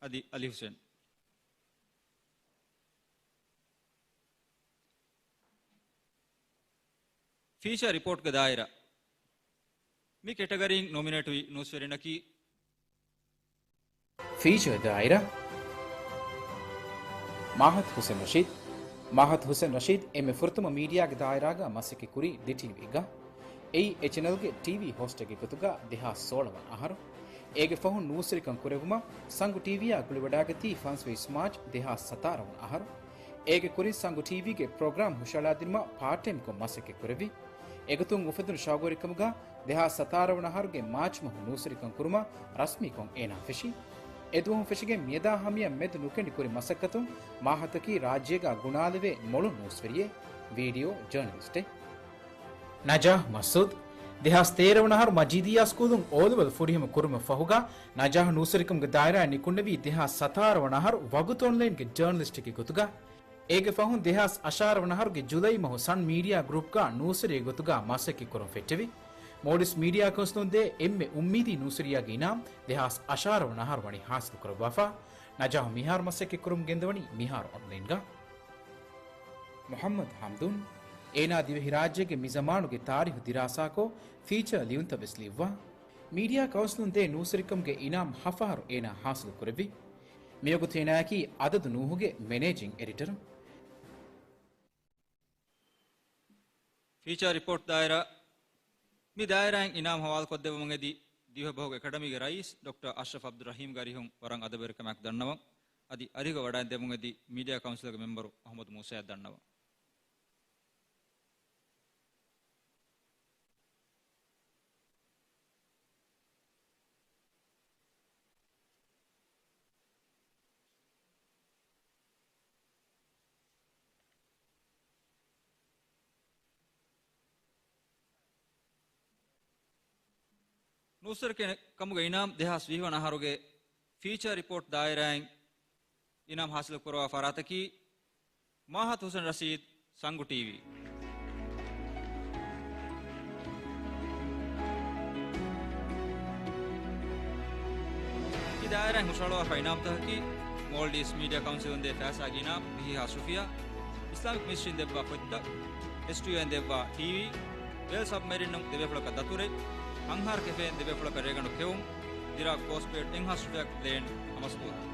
އަދި އަލީ ހުސެން. ފީޗާ ރިޕޯޓްގެ ދާއިރާ. މި ކެޓަގަރީން ނޮމިނޭޓްވި ނޫސްވެރިންނަކީ، ފީޗާ ދާއިރާ، މާހަތް ހުސެން ރަޝީދު. މާހަތް ހުސެން ރަޝީދު އެންމެ ފުރަތަމަ މީޑިއާގެ ދާއިރާގަ މަސައްކަތް ކުރީ ދިޓީވީގަ. އެއީ އެ ޗެނަލްގެ ޓީވީ ހޯސްޓެއްގެ ގޮތުގަ ދެހާސް ސޯޅަ ވަނަ އަހަރު. އޭގެ ފަހުން ނޫސްވެރިކަން ކުރެއްވުމަށް ސަނގު ޓީވީއާ ގުޅިވަޑާގަތީ ފަންސަވީސް މާޗް ދެހާސް ސަތާރަ ވަނަ އަހަރު. އޭގެ ކުރިން ސަނގު ޓީވީގެ ޕްރޮގްރާމް ހުށަހަޅާދިނުމަށް ޕާޓް ޓައިމްކޮށް މަސައްކަތް ކުރެއްވި. އެގޮތުން އުފެދުނު ޝައުގުވެރިކަމުގަ ދެހާސް ސަތާރަ ވަނަ އަހަރުގެ މާޗް މަހު ނޫސްވެރިކަން ކުރުމަށް ރަސްމީކޮށް އޭނާ ފެށި. އެދުވަހުން ފެށިގެން މިއަދާ ހަމަޔަށް މެދު ނުކެނޑި ކުރި މަސައްކަތުން މާހަތަކީ ރާއްޖޭގަ ގުނާލެވޭ މޮޅު ނޫސްވެރިއެއް، ވީޑިއޯ ޖާނަލިސްޓެއް. ނަޖާހް މަސްއޫދު. ދެހާސް ތޭރަ ވަނަ އަހަރު މަޖީދިއްޔާ ސްކޫލުން އޯލެވެލް ފުރިހަމަ ކުރުމަށް ފަހުގަ، ނަޖާހް ނޫސްވެރިކަމުގެ ދާއިރާއިން ނިކުންނެވީ ދެހާސް ސަތާރަ ވަނަ އަހަރު ވަގުތު އޮންލައިންގެ ޖާނަލިސްޓެއްގެ ގޮތުގަ. އޭގެ ފަހުން ދެހާސް އަށާރަ ވަނަ އަހަރުގެ ޖުލައި މަހު ސަން މީޑިއާ ގްރޫޕްގަ ނޫސްވެރިއެއް ގޮތުގަ މަސައްކަތް ކުރަން ފެއްޓެވި. މޯލްޑިވްސް މީޑިއާ ކައުންސިލުން ދޭ އެންމެ އުއްމީދީ ނޫސްވެރިއާގެ އިނާމް ދެހާސް އަށާރަ ވަނަ އަހަރު ވަނީ ހާސިލު ކުރައްވާފަ. ނަޖާހް މިހާރު މަސައްކަތް ކުރަމުން ގެންދަވަނީ މިހާރު އޮންލައިންގަ. މުޙައްމަދު ހަމްދޫން. އޭނާ ދިވެހިރާއްޖޭގެ މި ޒަމާނުގެ ތާރީހު ދިރާސާކޮށް، ފީޗާ ލިޔުންތައް ވެސް ލިޔުއްވާ. މީޑިއާ ކައުންސިލުން ދޭ ނޫސްވެރިކަމުގެ އިނާމް ހަފަހަރު އޭނާ ހާސިލު ކުރެއްވި. މިވަގުތު އޭނާއަކީ އަދަދު ނޫހުގެ މެނޭޖިން އެޑިޓަރު. ފީޗާ ރިޕޯޓް ދާއިރާ. މި ދާއިރާއިން އިނާމް ހަވާލުކޮށްދެއްވުމުން އެދި، ދިވެހިބަހުގެ އެކަޑަމީގެ ރައީސް ޑޮކްޓަރ އަޝްރަފް އަބްދުއްރަހީމްގެ އަރިހުން ވަރަށް އަދަބުވެރިކަމާއެކު ދަންނަވަން. އަދި އަރިހުގަ ވަޑައިން ދެމުން އެދި މީޑިއާ ކައުންސިލުގެ މެމްބަރު އަޙްމަދު މޫސާއަށް ދަންނަވަން. ނޫސްވެރި ކަމުގެ އިނާމް ދެހާސް ވިހި ވަނަ އަހަރުގެ ފީޗާ ރިޕޯޓް ދާއިރާއިން އިނާމް ހާސިލު ކުރައްވާ ފަރާތަކީ މާހަތު ހުސެން ރަޝީދު، ސަންގު ޓީވީ. މި ދާއިރާއިން ހުށަހަޅުވާފައި އިނާމްތަކަކީ، މޯލްޑިވްސް މީޑިއާ ކައުންސިލުން ދޭ ފައިސާގެ އިނާމް ވިހި ހާސް ރުފިޔާ، އިސްލާމިކް މިނިސްޓްރީން ދެއްވާ ފޮތްތައް، އެސްޓީއޯއިން ދެއްވާ ޓީވީ، ވޭލް ސަބްމެރިނުން ދެބޭފުޅަކަށް ދަތުރެއް، އަންހާރު ކެފޭއިން ދެބޭފުޅަކަށް ރޭގަނޑު ކެއުން، ދެ އިރާ ފޯސްޕޭޑް އެއްހާސް ރުފިޔާ ޕްލޭން ހަމަސްދުވަހަށް.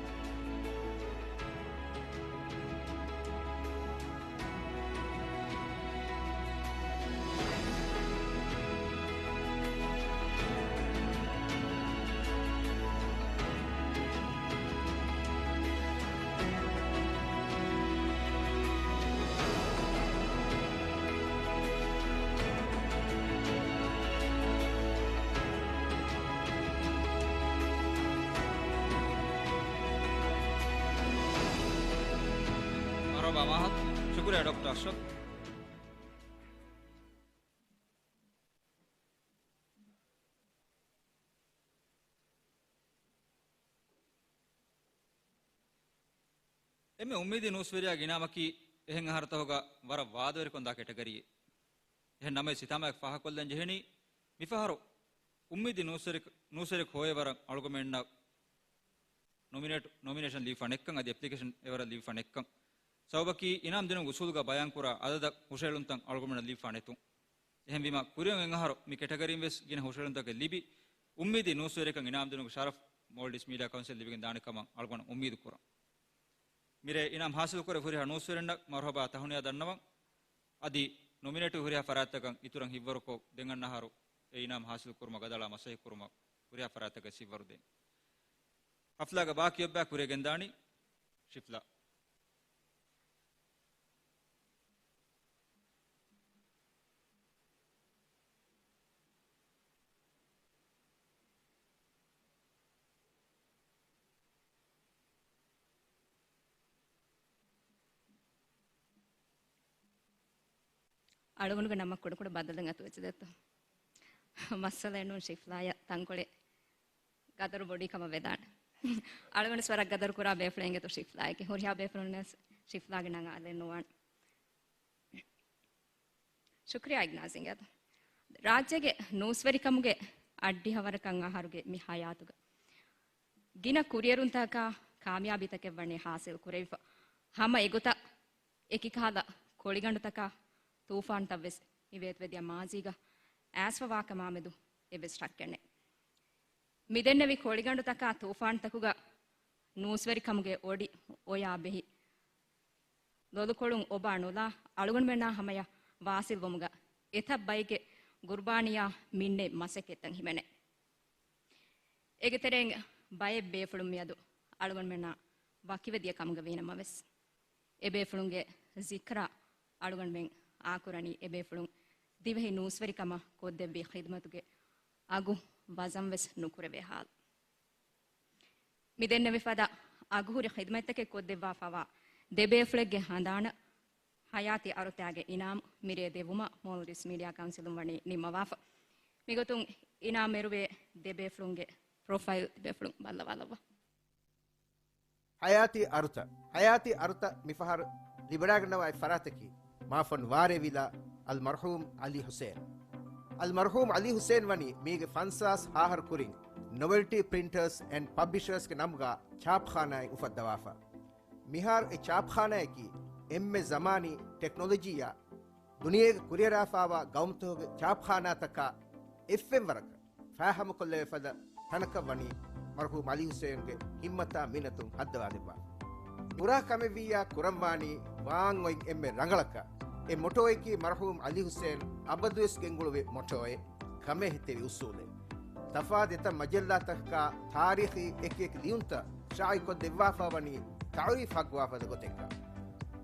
މަރުޙަބާ މާހަތް. ޝުކުރިއްޔާ ޑޮކްޓަރ އަޝްރަފް. އެންމެ އުއްމީދީ ނޫސްވެރިޔާގެ އިނާމަކީ އެހެން އަހަރުތަކުގަ ވަރަށް ވާދަވެރިކަން ދާ ކެޓަގަރީއެއް. އެހެން ނަމަވެސް ހިތާމައަކަށް ފާހަގަކޮށްލަން ޖެހެނީ، މިފަހަރު އުއްމީދީ ނޫސްވެރި، ނޫސްވެރި ހޮވޭ ވަރަށް އަޅުގަނޑުމެންނަށް ނޮމިނޭޓް، ނޮމިނޭޝަން ލިބިފަ ނެއްކަން އަދި އެޕްލިކޭޝަން އެވަރަށް ލިބިފަ ނެއްކަން. ސަބަބަކީ އިނާމް ދިނުމުގެ އުސޫލުގަ ބަޔާންކުރާ އަދަދަށް ހުށަހެޅުންތައް އަޅުގަނޑުމެންނަށް ލިބިފަ ނެތުން. އެހެންވީމަ، ކުރިއަށް އޮތް އަހަރު މި ކެޓަގަރީން ވެސް ގިނަ ހުށަހެޅުންތަކެއް ލިބި، އުއްމީދީ ނޫސްވެރިކަން އިނާމް ދިނުމުގެ ޝަރަފް މޯލްޑިވްސް މީޑިއާ ކައުންސިލް ލިބިގެން ދާނެ ކަމަށް އަޅުގަނޑު އުއްމީދު ކުރަން. މިރޭ އިނާމް ހާސިލްކުރެއްވި ހުރިހާ ނޫސްވެރިންނަށް މަރުޙަބާ ތަހުނިޔާ ދަންނަވަން. އަދި ނޮމިނޭޓްވި ހުރިހާ ފަރާތްތަކަށް އިތުރަށް ހިތްވަރުކޮށް، ދެން އަންނަ އަހަރު އެ އިނާމް ހާސިލްކުރުމަށް ގަދައަޅާ މަސައްކަތްކުރުމަށް ހުރިހާ ފަރާތްތަކަށް ހިތްވަރު ދޭން. ޙަފްލާގެ ބާކީ އެއްބަޔަކު ކުރިއަށް ގެންދާނީ ޝިފްލާ. އަޅުގަނޑުގެ ނަމަށް ކުޑަކުޑަ ބައްދަލުވުން އަތުވެއްޖެ ދެއްތޯ. މައްސަލައެއް ނޫން، ޝިފްލާޔަށް ތަންކޮޅެއް ގަދަރު ބޮޑީ ކަމަށް ވެދާނެ. އަޅުގަނޑުވެސް ވަރަށް ގަދަރު ކުރާ ބޭފުޅެއް އިނގޭތޯ ޝިފްލާއެކޭ. ހުރިހާ ބޭފުޅުންނަށް ޝިފްލާގެ ނަން އާދެއް ނުވާނެ. ޝުކްރިޔާ އިގްނާޒް އިނގޭތޯ. ރާއްޖޭގެ ނޫސްވެރިކަމުގެ އަށްޑިހަވަރަކަށް އަހަރުގެ މި ހަޔާތުގަ ގިނަ ކުރިއެރުންތަކާ ކާމިޔާބީތަކެއް ވަނީ ހާސިލް ކުރެވިފަ. ހަމަ އެގޮތަށް އެކިކަހަލަ ކޮޅިގަނޑުތަކާ ތޫފާންތައްވެސް މި ވޭތުވެދިޔަ މާޒީގަ އައިސްފަވާކަމާމެދު އެއްވެސް ޝައްކެއް ނެތް. މިދެންނެވި ކޮޅިގަނޑުތަކާ ތޫފާންތަކުގަ ނޫސްވެރިކަމުގެ އޮޑި އޮޔާ ބެހި، ލޮލުކޮޅުން އޮބާ ނުލާ އަޅުގަނޑުމެންނާ ހަމަޔަށް ވާސިލްވުމުގަ އެތައް ބައެއްގެ ގުރުބާނީއާ މިންނެތް މަސައްކަތްތައް ހިމެނޭ. އޭގެ ތެރެއިން ބައެއް ބޭފުޅުން މިއަދު އަޅުގަނޑުމެންނާ ވަކިވެދިޔަ ކަމުގަ ވީނަމަވެސް، އެބޭފުޅުންގެ ޒިކްރާ އަޅުގަނޑުމެން އާކުރަނީ އެބޭފުޅުން ދިވެހި ނޫސްވެރިކަމަށް ކޮށްދެއްވި ޚިދްމަތުގެ އަގު ވަޒަންވެސް ނުކުރެވޭ ހާލު. މިދެންނެވި ފަދަ އަގުހުރި ޚިދްމަތްތަކެއް ކޮށްދެއްވާފަވާ ދެބޭފުޅެއްގެ ހަނދާނަށް ޙަޔާތީ އަރުތާގެ އިނާމް މިރޭ ދެއްވުމަށް މޯލްޑިވްސް މީޑިއާ ކައުންސިލުން ވަނީ ނިންމަވާފަ. މިގޮތުން އިނާމް އެރުވޭ ދެބޭފުޅުންގެ ޕްރޮފައިލް ދެބޭފުޅުން ބައްލަވާލައްވާ. ޙަޔާތީ އަރުތަ، ޙަޔާތީ އަރުތަ މިފަހަރު ލިބިވަޑައިގަންނަވާ އެއް ފަރާތަކީ، މާފަން ވާރޭވިލާ އަލްމަރްޙޫމް އަލީ ހުސޭން. އަލްމަރްޙޫމް އަލީ ހުސޭން ވަނީ މީގެ ފަންސާސް ހާހަރު ކުރިން ނޮވެލްޓީ ޕްރިންޓާސް އެންޑް ޕަބްލިޝާސްގެ ނަމުގަ ޗާޕްޚާނާއެއް އުފައްދަވާފަ. މިހާރު އެ ޗާޕްޚާނާއަކީ އެންމެ ޒަމާނީ ޓެކްނޮލޮޖީއާ ދުނިޔޭގެ ކުރިއަރާފާވާ ގައުމުތަކުގެ ޗާޕްޚާނާތަކާ އެއްފެންވަރަކަށް ފާހަމަކޮށްލެވޭ ފަދަ ތަނަކަށް ވަނީ މަރްޙޫމް އަލީ ހުސޭންގެ ހިންމަތާ މިންނަތުން ހައްދަވާދެއްވާ. ކުރާ ކަމެއްވިއްޔާ ކުރަންވާނީ ވާން އޮތް އެންމެ ރަނގަޅަކަށް. އެ މޮޓޯއަކީ މަރްޙޫމް އަލީ ހުސޭން އަބަދުވެސް ގެންގުޅުވި މޮޓޯއެއް، ކަމޭ ހިތެއް އުސޫލެއް. ތަފާތު އެތައް މަޖައްލާތަކަކާ ތާރީޚީ އެކިއެކި ލިޔުންތައް ޝާއިޢުކޮށްދެއްވާފަ ވަނީ ތަޢުރީފް ޙައްޤުވާ ފަދަ ގޮތެއްގަ.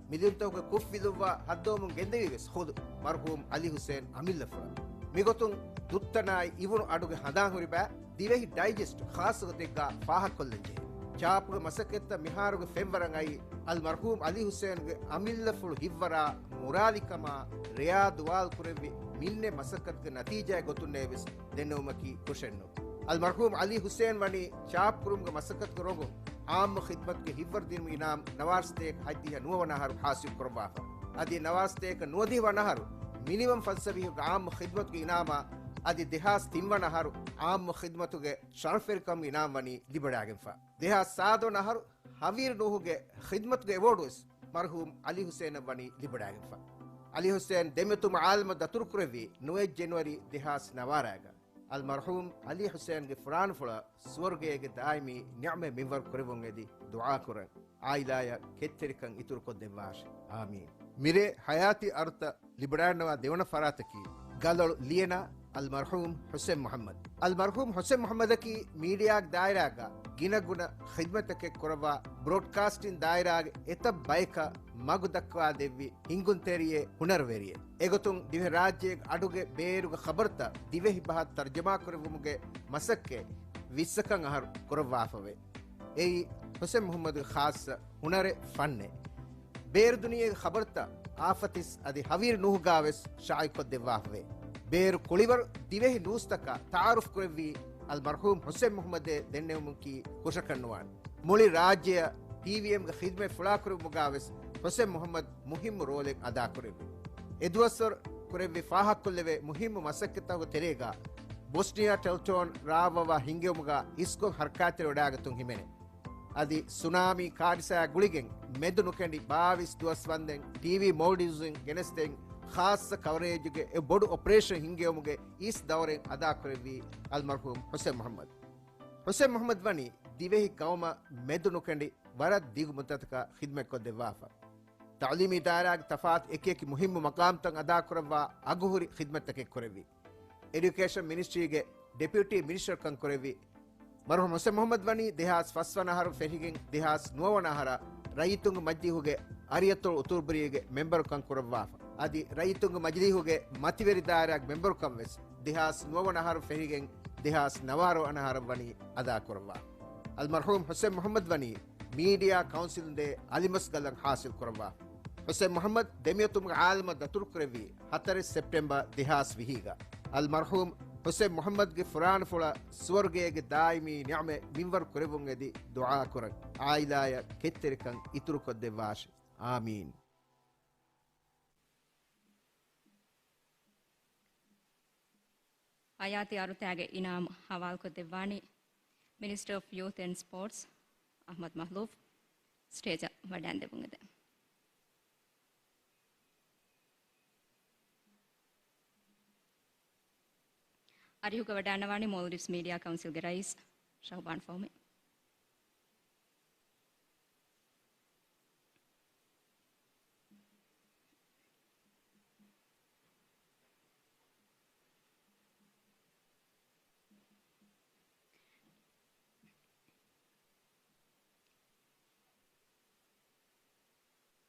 މިލިޔުންތަކުގެ ކުށްފިލުއްވާ ހައްދަވަމުން ގެންދެވީވެސް ޚުދު މަރްޙޫމް އަލީ ހުސޭން އަމިއްލަފުޅަށް. މިގޮތުން ދުއްތަނާއި އިވުނު އަޑުގެ ހަނދާން ހުރި ބައި ދިވެހި ޑައިޖެސްޓް ޚާއްޞަ ގޮތެއްގަ ފާހަގަކޮށްލަންޖެހޭ. ޗާޕުގެ މަސައްކަތްތައް މިހާރުގެ ފެންވަރަށް އައީ އަލްމަރްޙޫމް އަލީ ހުސޭންގެ އަމިއްލަފުޅު ހިތްވަރާ މުރާލިކަމާ ރެޔާ ދުވާލު ކުރެއްވި މިންނެ މަސައްކަތުގެ ނަތީޖާއެއް ގޮތުންނޭވެސް ދެންނެވުމަކީ ކުށެއްނޫން. އަލްމަރްޙޫމް އަލީ ހުސޭން ވަނީ ޗާޕްކުރުމުގެ މަސައްކަތުގެ ރޮނގުން ޢާއްމު ޚިދްމަތުގެ ހިތްވަރުދިނުމުގެ އިނާމް ނަވާރަސަތޭކަ ހަތްދިހަ ނުވަ ވަނަ އަހަރު ޙާސިލް ކުރައްވާފަ. އަދި ނަވާރަސަތޭކަ ނުވަދިހަ ވަނަ އަހަރު މިނިވަން ފަންސަވީހުގެ ޢާއްމު ޚިދްމަތުގެ އިނާމާ އަދި ދެހާސް ތިން ވަނަ އަހަރު ޢާއްމު ޚިދްމަތުގެ ޝަރަފްވެރިކަމުގެ އިނާމް ވަނީ ލިބިވަޑައިގެންފަ. ދެހާސް ސާދަ ވަނަ އަހަރު ހަވީރު ނޫހުގެ ޚިދްމަތުގެ އެވޯޑުވެސް މަރްޙޫމް އަލީ ހުސޭނަށް ވަނީ ލިބިވަޑައިގެންފަ. އަލީ ހުސޭން ދެމެދު އުއްމަތު ޢާލަމަށް ދަތުރުކުރެއްވީ ނުވަ ޖެނުއަރީ ދެހާސް ނަވާރައިގަ. އަލްމަރްޙޫމް ޢަލީ ޙުސައިންގެ ފުރާނަފުޅަށް ސުވަރުގޭގެ ދާއިމީ ނިޢުމަތް މިންވަރު ކުރެއްވުން އެދި ދުޢާ ކުރަން. ޢާއިލާޔަށް ކެތްތެރިކަން އިތުރުކޮށްދެއްވާށި. އާމީން. މިރޭ ޙަޔާތީ އަރުތައް ލިބިވަޑައިގަންނަވާ ދެވަނަ ފަރާތަކީ، ގަލޮޅު ލިޔެނާ އަލްމަރްޙޫމް ޙުސެން މުޙައްމަދު. އަލްމަރްޙޫމް ޙުސެން މުޙައްމަދަކީ މީޑިއާގެ ދާއިރާގަ ގިނަގުނަ ޚިދްމަތްތަކެއް ކުރައްވާ، ބްރޯޑްކާސްޓިން ދާއިރާގެ އެތައް ބަޔަކަށް މަގު ދައްކަވާދެއްވި ހިންގުންތެރިއެއް، ހުނަރުވެރިއެއް. އެގޮތުން ދިވެހިރާއްޖޭގެ އަޑުގެ ބޭރުގެ ޚަބަރުތައް ދިވެހި ބަހަށް ތަރްޖަމާކުރެއްވުމުގެ މަސައްކަތް ވިއްސަކަށް އަހަރު ކުރައްވާފަވޭ. އެއީ ޙުސެން މުޙައްމަދުގެ ޚާއްޞަ ހުނަރެއް، ފަންނެއް. ބޭރު ދުނިޔޭގެ ޚަބަރުތައް، އާފަތިސް އަދި ހަވީރު ނޫހުގާވެސް ޝާއިޢުކޮށްދެއްވާފަވޭ. ބޭރު ކުޅިވަރު ދިވެހި ނޫސްތަކަށް ތަޢާރުފް ކުރެއްވީ އަލްމަރްޙޫމް ޙުސެން މުޙައްމަދޭ ދެންނެވުމަކީ ހުށަކަށްނުވާނެ. މުޅި ރާއްޖެއަށް ޓީވީއެމްގެ ޚިދްމަތް ފުޅާކުރެއްވުމުގާވެސް ޙުސެން މުޙައްމަދު މުހިއްމު ރޯލެއް އަދާކުރެއްވި. އެދުވަސްވަރު ކުރެއްވި ފާހަގަކޮށްލެވޭ މުހިއްމު މަސައްކަތްތަކުގެ ތެރޭގަ ބޮސްނިއާ ޓެލްޓޯން ރާވަވާ ހިންގެވުމުގަ އިސްކޮށް ހަރަކާތްތެރިވެވަޑައިގަތުން ހިމެނޭ. އަދި ސުނާމީ ކާރިސާއާ ގުޅިގެން މެދު ނުކެނޑި ބާވީސް ދުވަސް ވަންދެން ޓީވީ މޯލްޑިވްސްއިން ގެނެސްދޭން ޚާއްޞަ ކަވަރޭޖުގެ އެ ބޮޑު އޮޕަރޭޝަން ހިންގެވުމުގެ އިސް ދައުރެއް އަދާކުރެއްވީ އަލްމަރްޙޫމް ޙުސެން މުޙައްމަދު. ޙުސެން މުޙައްމަދު ވަނީ ދިވެހި ޤައުމަށް މެދު ނުކެނޑި ވަރަށް ދިގު މުއްދަތަކަށް ޚިދްމަތްކޮށްދެއްވާފަ. ތަޢުލީމީ ދާއިރާގެ ތަފާތު އެކިއެކި މުހިއްމު މަޤާމްތައް އަދާކުރައްވާ އަގުހުރި ޚިދްމަތްތަކެއް ކުރެއްވި. އެޑިއުކޭޝަން މިނިސްޓްރީގެ ޑެޕިއުޓީ މިނިސްޓަރުކަން ކުރެއްވި. މަރުޙޫމް ޙުސެން މުޙައްމަދު ވަނީ ދެހާސް ފަސް ވަނަ އަހަރު ފެށިގެން ދެހާސް ނުވަ ވަނަ އަހަރަށް ރައްޔިތުންގެ މަޖިލީހުގެ އަރިއަތޮޅު އުތުރުބުރީގެ މެމްބަރުކަން ކުރައްވާފަ. އަދި ރައްޔިތުންގެ މަޖިލީހުގެ މަތިވެރި ދާއިރާގެ މެމްބަރުކަން ވެސް ދެހާސް ނުވަ ވަނަ އަހަރު ފެށިގެން ދެހާސް ނަވާރަ ވަނަ އަހަރަށް ވަނީ އަދާކުރައްވާ. އަލްމަރްޙޫމް ޙުސެން މުޙައްމަދު ވަނީ މީޑިއާ ކައުންސިލުން ދޭ އަލިމަސްގަނޑު ޙާޞިލް ކުރައްވާ. ޙުސެން މުޙައްމަދު ދެމިއޮތުމުގެ ޢާލަމަށް ދަތުރުކުރެއްވީ ހަތަރެއް ސެޕްޓެމްބަރު ދެހާސް ވިހީގަ. އަލްމަރްޙޫމް ޙުސެން މުޙައްމަދުގެ ފުރާނަފުޅަށް ސުވަރުގޭގެ ދާއިމީ ނިޢުމަތް މިންވަރު ކުރެއްވުން އެދި ދުޢާ ކުރަން. ޢާއިލާޔަށް ކެތްތެރިކަން އިތުރުކޮށްދެއްވާށި. އާމީން. ޙަޔާތީ އަރުތައިގެ އިނާމު ހަވާލުކޮށްދެއްވާނީ މިނިސްޓަރ އޮފް ޔޫތު އެންޑް ސްޕޯޓްސް އަޙްމަދު މަހްލޫފް. ސްޓޭޖަށް ވަޑައިންދެވުން އެދެން. އަރިހުގަ ވަޑައިންނަވާނީ މޯލްޑިވްސް މީޑިއާ ކައުންސިލްގެ ރައީސް ޝަހުބާން ފަހުމީ.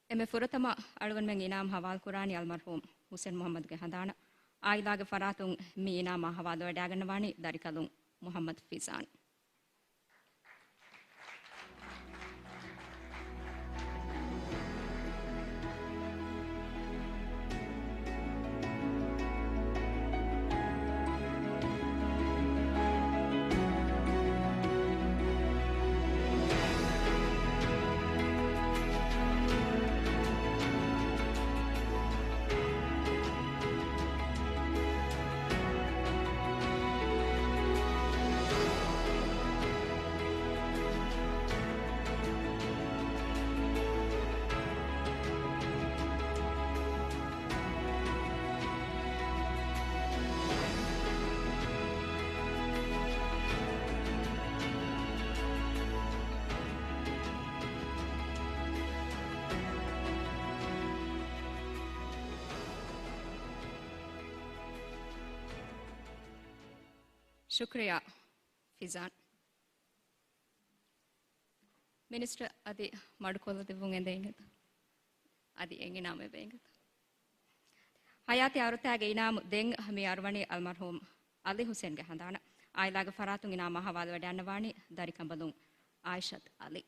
އެންމެ ފުރަތަމަ އަޅުގަނޑުމެން އިނާމް ހަވާލުކުރާނީ އަލްމަރްޙޫމް ޙުސެން މުޙައްމަދުގެ ހަނދާނަށް. ޢާއިލާގެ ފަރާތުން މި އިނާމާ ހަވާލުވެވަޑައިގަންނަވާނީ ދަރިކަލުން މުޙައްމަދު ފިޒާން. ޝުކްރިޔާ ފިޒާން. މިނިސްޓަރ އަދި މަޑުކޮށްލަދެއްވުން އެދެން އިނގޭތަ؟ އަދި އެއް އިނާމެއް ވޭ އިނގޭތަ؟ ޙަޔާތީ އަރުތައިގެ އިނާމު ދެން މި އަރުވަނީ އަލްމަރްޙޫމް އަލީ ޙުސެންގެ ހަނދާނަށް. ޢާއިލާގެ ފަރާތުން އިނާމާ ހަވާލުވެވަޑައިގަންނަވާނީ ދަރިކަނބަލުން އާއިޝަތު އަލީ.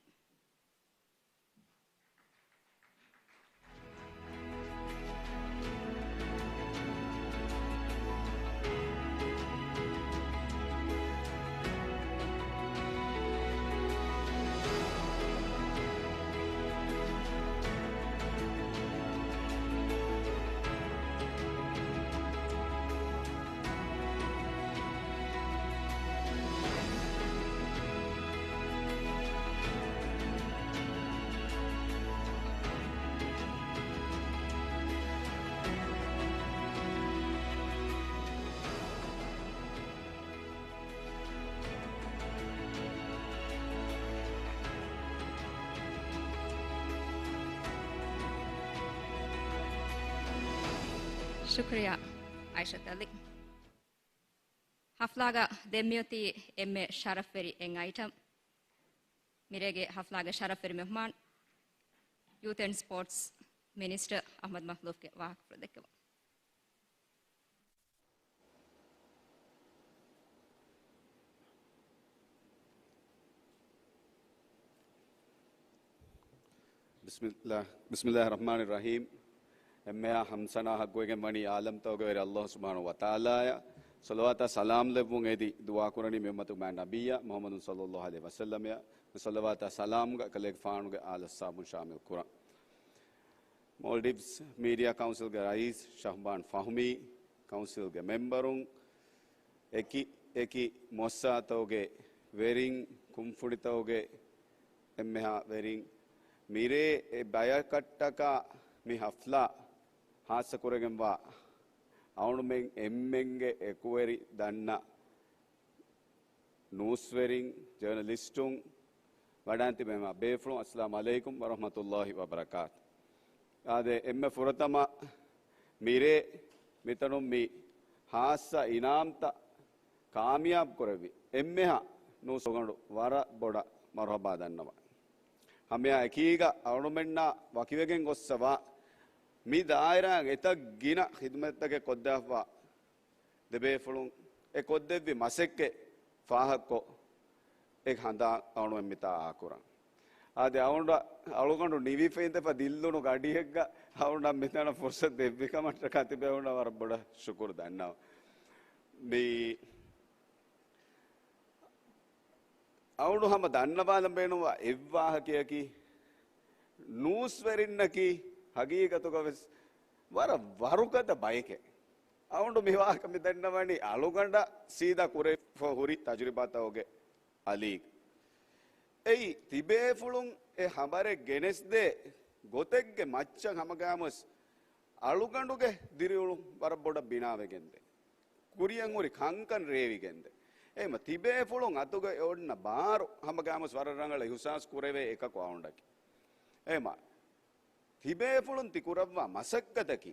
ޝުކުރިއްޔާ އައިޝަތު ޢަލީ. ޙަފްލާގަ ދެން މިއޮތީ އެންމެ ޝަރަފްވެރި އެއް އައިޓަމް. މިރޭގެ ޙަފްލާގެ ޝަރަފްވެރި މެހުމާން، ޔޫތު އެންޑް ސްޕޯޓްސް މިނިސްޓަރ އަޙްމަދު މަޚްލޫފްގެ ވާހަކަފުޅު ދެއްކެވުން. ބިސްމިއްލާ، ބިސްމިއްލާހި ރަޙްމާނި ރަޙީމް. އެންމެހާ ޙަމްދު ސަނާ ޙައްޤުވެގެން ވަނީ ޢާލަމްތަކުގެ ވެރި ﷲ ސުބްޙާނަހޫ ވަތަޢާލާއަށް. ޞަލަވާތާ ސަލާމް ލެއްވުން އެދި ދުޢާ ކުރަނީ މި އުއްމަތުގެ މާތް ނަބިއްޔާ މުޙައްމަދު ޞައްލައްލާހު ޢަލައިހި ވަސައްލަމައަށް. މި ޞަލަވާތާ ސަލާމްގަ އެކަލޭގެފާނުގެ އާލު އަޞްޙާބުން ޝާމިލް ކުރަން. މޯލްޑިވްސް މީޑިއާ ކައުންސިލްގެ ރައީސް ޝަހްބާން ފަހުމީ، ކައުންސިލްގެ މެމްބަރުން، އެކި އެކި މުއައްސަސާތަކުގެ ވެރިން، ކުންފުނިތަކުގެ އެންމެހާ ވެރިން، މިރޭ އެ ބަޔަކަށްޓަކާ މި ޙަފްލާ ޚާއްޞަކުރެގެންވާ އަޅުމެން އެންމެންގެ އެކުވެރި ދަންނަ ނޫސްވެރިން، ޖަރނަލިސްޓުން، ވަޑައިން ތިބޭ މާ ބޭފުޅުން، އައްސަލާމު ޢަލައިކުމް ވަރަޙްމަތުﷲި ވަބަރަކާތު. އާދެ، އެންމެ ފުރަތަމަ މިރޭ މިތަނުން މި ޚާއްޞަ އިނާމްތައް ކާމިޔާބު ކުރެއްވި އެންމެހާ ނޫސްވެރިން ވަރަށް ބޮޑަށް މަރުޙަބާ ދަންނަވަން. ހަމައެއާ އެކީގަ އަޅުމެންނާ ވަކިވެގެން ގޮއްސަވާ މި ދާއިރާގެ އެތައް ގިނަ ޚިދުމަތްތަކެއް ކޮށްދާފަ ދެބޭފުޅުން އެ ކޮށްދެއްވި މަސައްކަތް ފާހަގަކޮށް، އެ ހަނދާން އަޅުމެން މިތާ އާކުރަން. އާދެ، އަޅުގަނޑަށް، އަޅުގަނޑު ނިވިފަ އިނދެފަ ދިއްލުނު ގަޑިއެއްގަ އަޅުގަނޑަށް މިތަނަށް ފުރުޞަތު ދެއްވި ކަމަށްޓަކާ ތިބޭފުޅުންނަށް ވަރަށް ބޮޑަށް ޝުކުރު ދަންނަވަން. މި އަޅުގަނޑު ހަމަ ދަންނަވާލަން ބޭނުންވާ އެއްވާހަކަޔަކީ، ނޫސްވެރިންނަކީ ހަގީގަތުގަ ވެސް ވަރަށް ވަރުގަދަ ބައެކޭ. އަޅުގަނޑު މި ވާހަކަ މި ދަންނަވަނީ އަޅުގަނޑަށް ސީދާ ކުރެވިފަ ހުރި ތަޖުރިބާތަކުގެ އަލީގަ. އެއީ، ތިބޭފުޅުން އެ ހަބަރެއް ގެނެސްދޭ ގޮތެއްގެ މައްޗަށް ހަމަގައިމުވެސް އަޅުގަނޑުގެ ދިރިއުޅުން ވަރަށް ބޮޑަށް ބިނާވެގެންދޭ. ކުރިއަށް ހުރި ކަންކަން ރޭވިގެންދޭ. އެހެންމަ ތިބޭފުޅުން އަތުގަ އެ އޮންނަ ބާރު ހަމަގައިމުވެސް ވަރަށް ރަނގަޅަށް އިހުސާސް ކުރެވޭ އެކަކު އަޅުގަނޑަކީ. އެހެންމަ ތިބޭފުޅުން ތި ކުރައްވާ މަސައްކަތަކީ،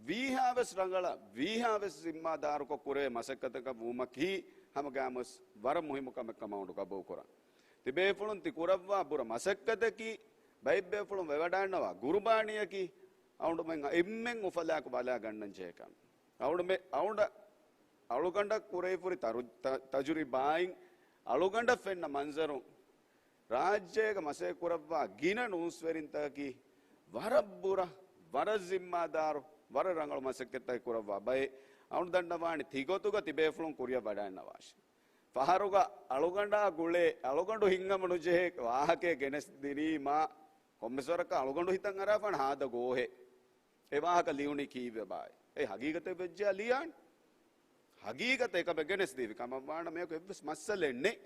ވީހާވެސް ރަނގަޅަށް، ވީހާވެސް ޒިންމާދާރުކޮށް ކުރެވޭ މަސައްކަތަކަށް ވުމަކީ ހަމަގައިމުވެސް ވަރަށް މުހިއްމު ކަމެއް ކަމަށް އަޅުގަނޑު ގަބޫލުކުރަން. ތިބޭފުޅުން ތި ކުރައްވާ ބުރަ މަސައްކަތަކީ، ބައެއްބޭފުޅުން ވެވަޑައިންނަވާ ގުރުބާނީއަކީ، އަޅުގަނޑުމެން އެންމެން އުފަލާއެކު ބަލާގަންނަން ޖެހޭ ކަމެއް. އަޅުގަނޑުމެ-، އަޅުގަނޑަށް އަޅުގަނޑަށް ކުރެވިފަ ހުރި ތަރު-، ތަ-، ތަޖުރިބާއިން އަޅުގަނޑަށް ފެންނަ މަންޒަރުން، ރާއްޖޭގަ މަސައްކަތް ކުރައްވާ ގިނަ ނޫސްވެރިންތަކަކީ ވަރަށް ބުރަ، ވަރަށް ޒިންމާދާރު، ވަރަށް ރަނގަޅު މަސައްކަތްތަކެއް ކުރައްވާ ބައެއް. އަޅުގަނޑު ދަންނަވާނެ ތިގޮތުގަ ތިބޭފުޅުން ކުރިއަށް ވަޑައިންނަވާށި. ފަހަރުގަ އަޅުގަނޑާ ގުޅޭ، އަޅުގަނޑު ހިތްހަމަނުޖެހޭ ވާހަކައެއް ގެނެސްދިނީ މާ ކޮންމެސް ވަރަކަށް އަޅުގަނޑު ހިތަށް އަރާފާނެ ހާދަ ގޯހެއް. އެ ވާހަކަ ލިޔުނީ ކީއްވެބާއޭ؟ އެ ހަގީގަތެއް ވެއްޖެޔާ ލިޔާން. ހަގީގަތެއް އެކަމެއް ގެނެސްދީވި ކަމަށްވާނަމަ މިއަކު އެއްވެސް މައްސަލައެއް ނެތް.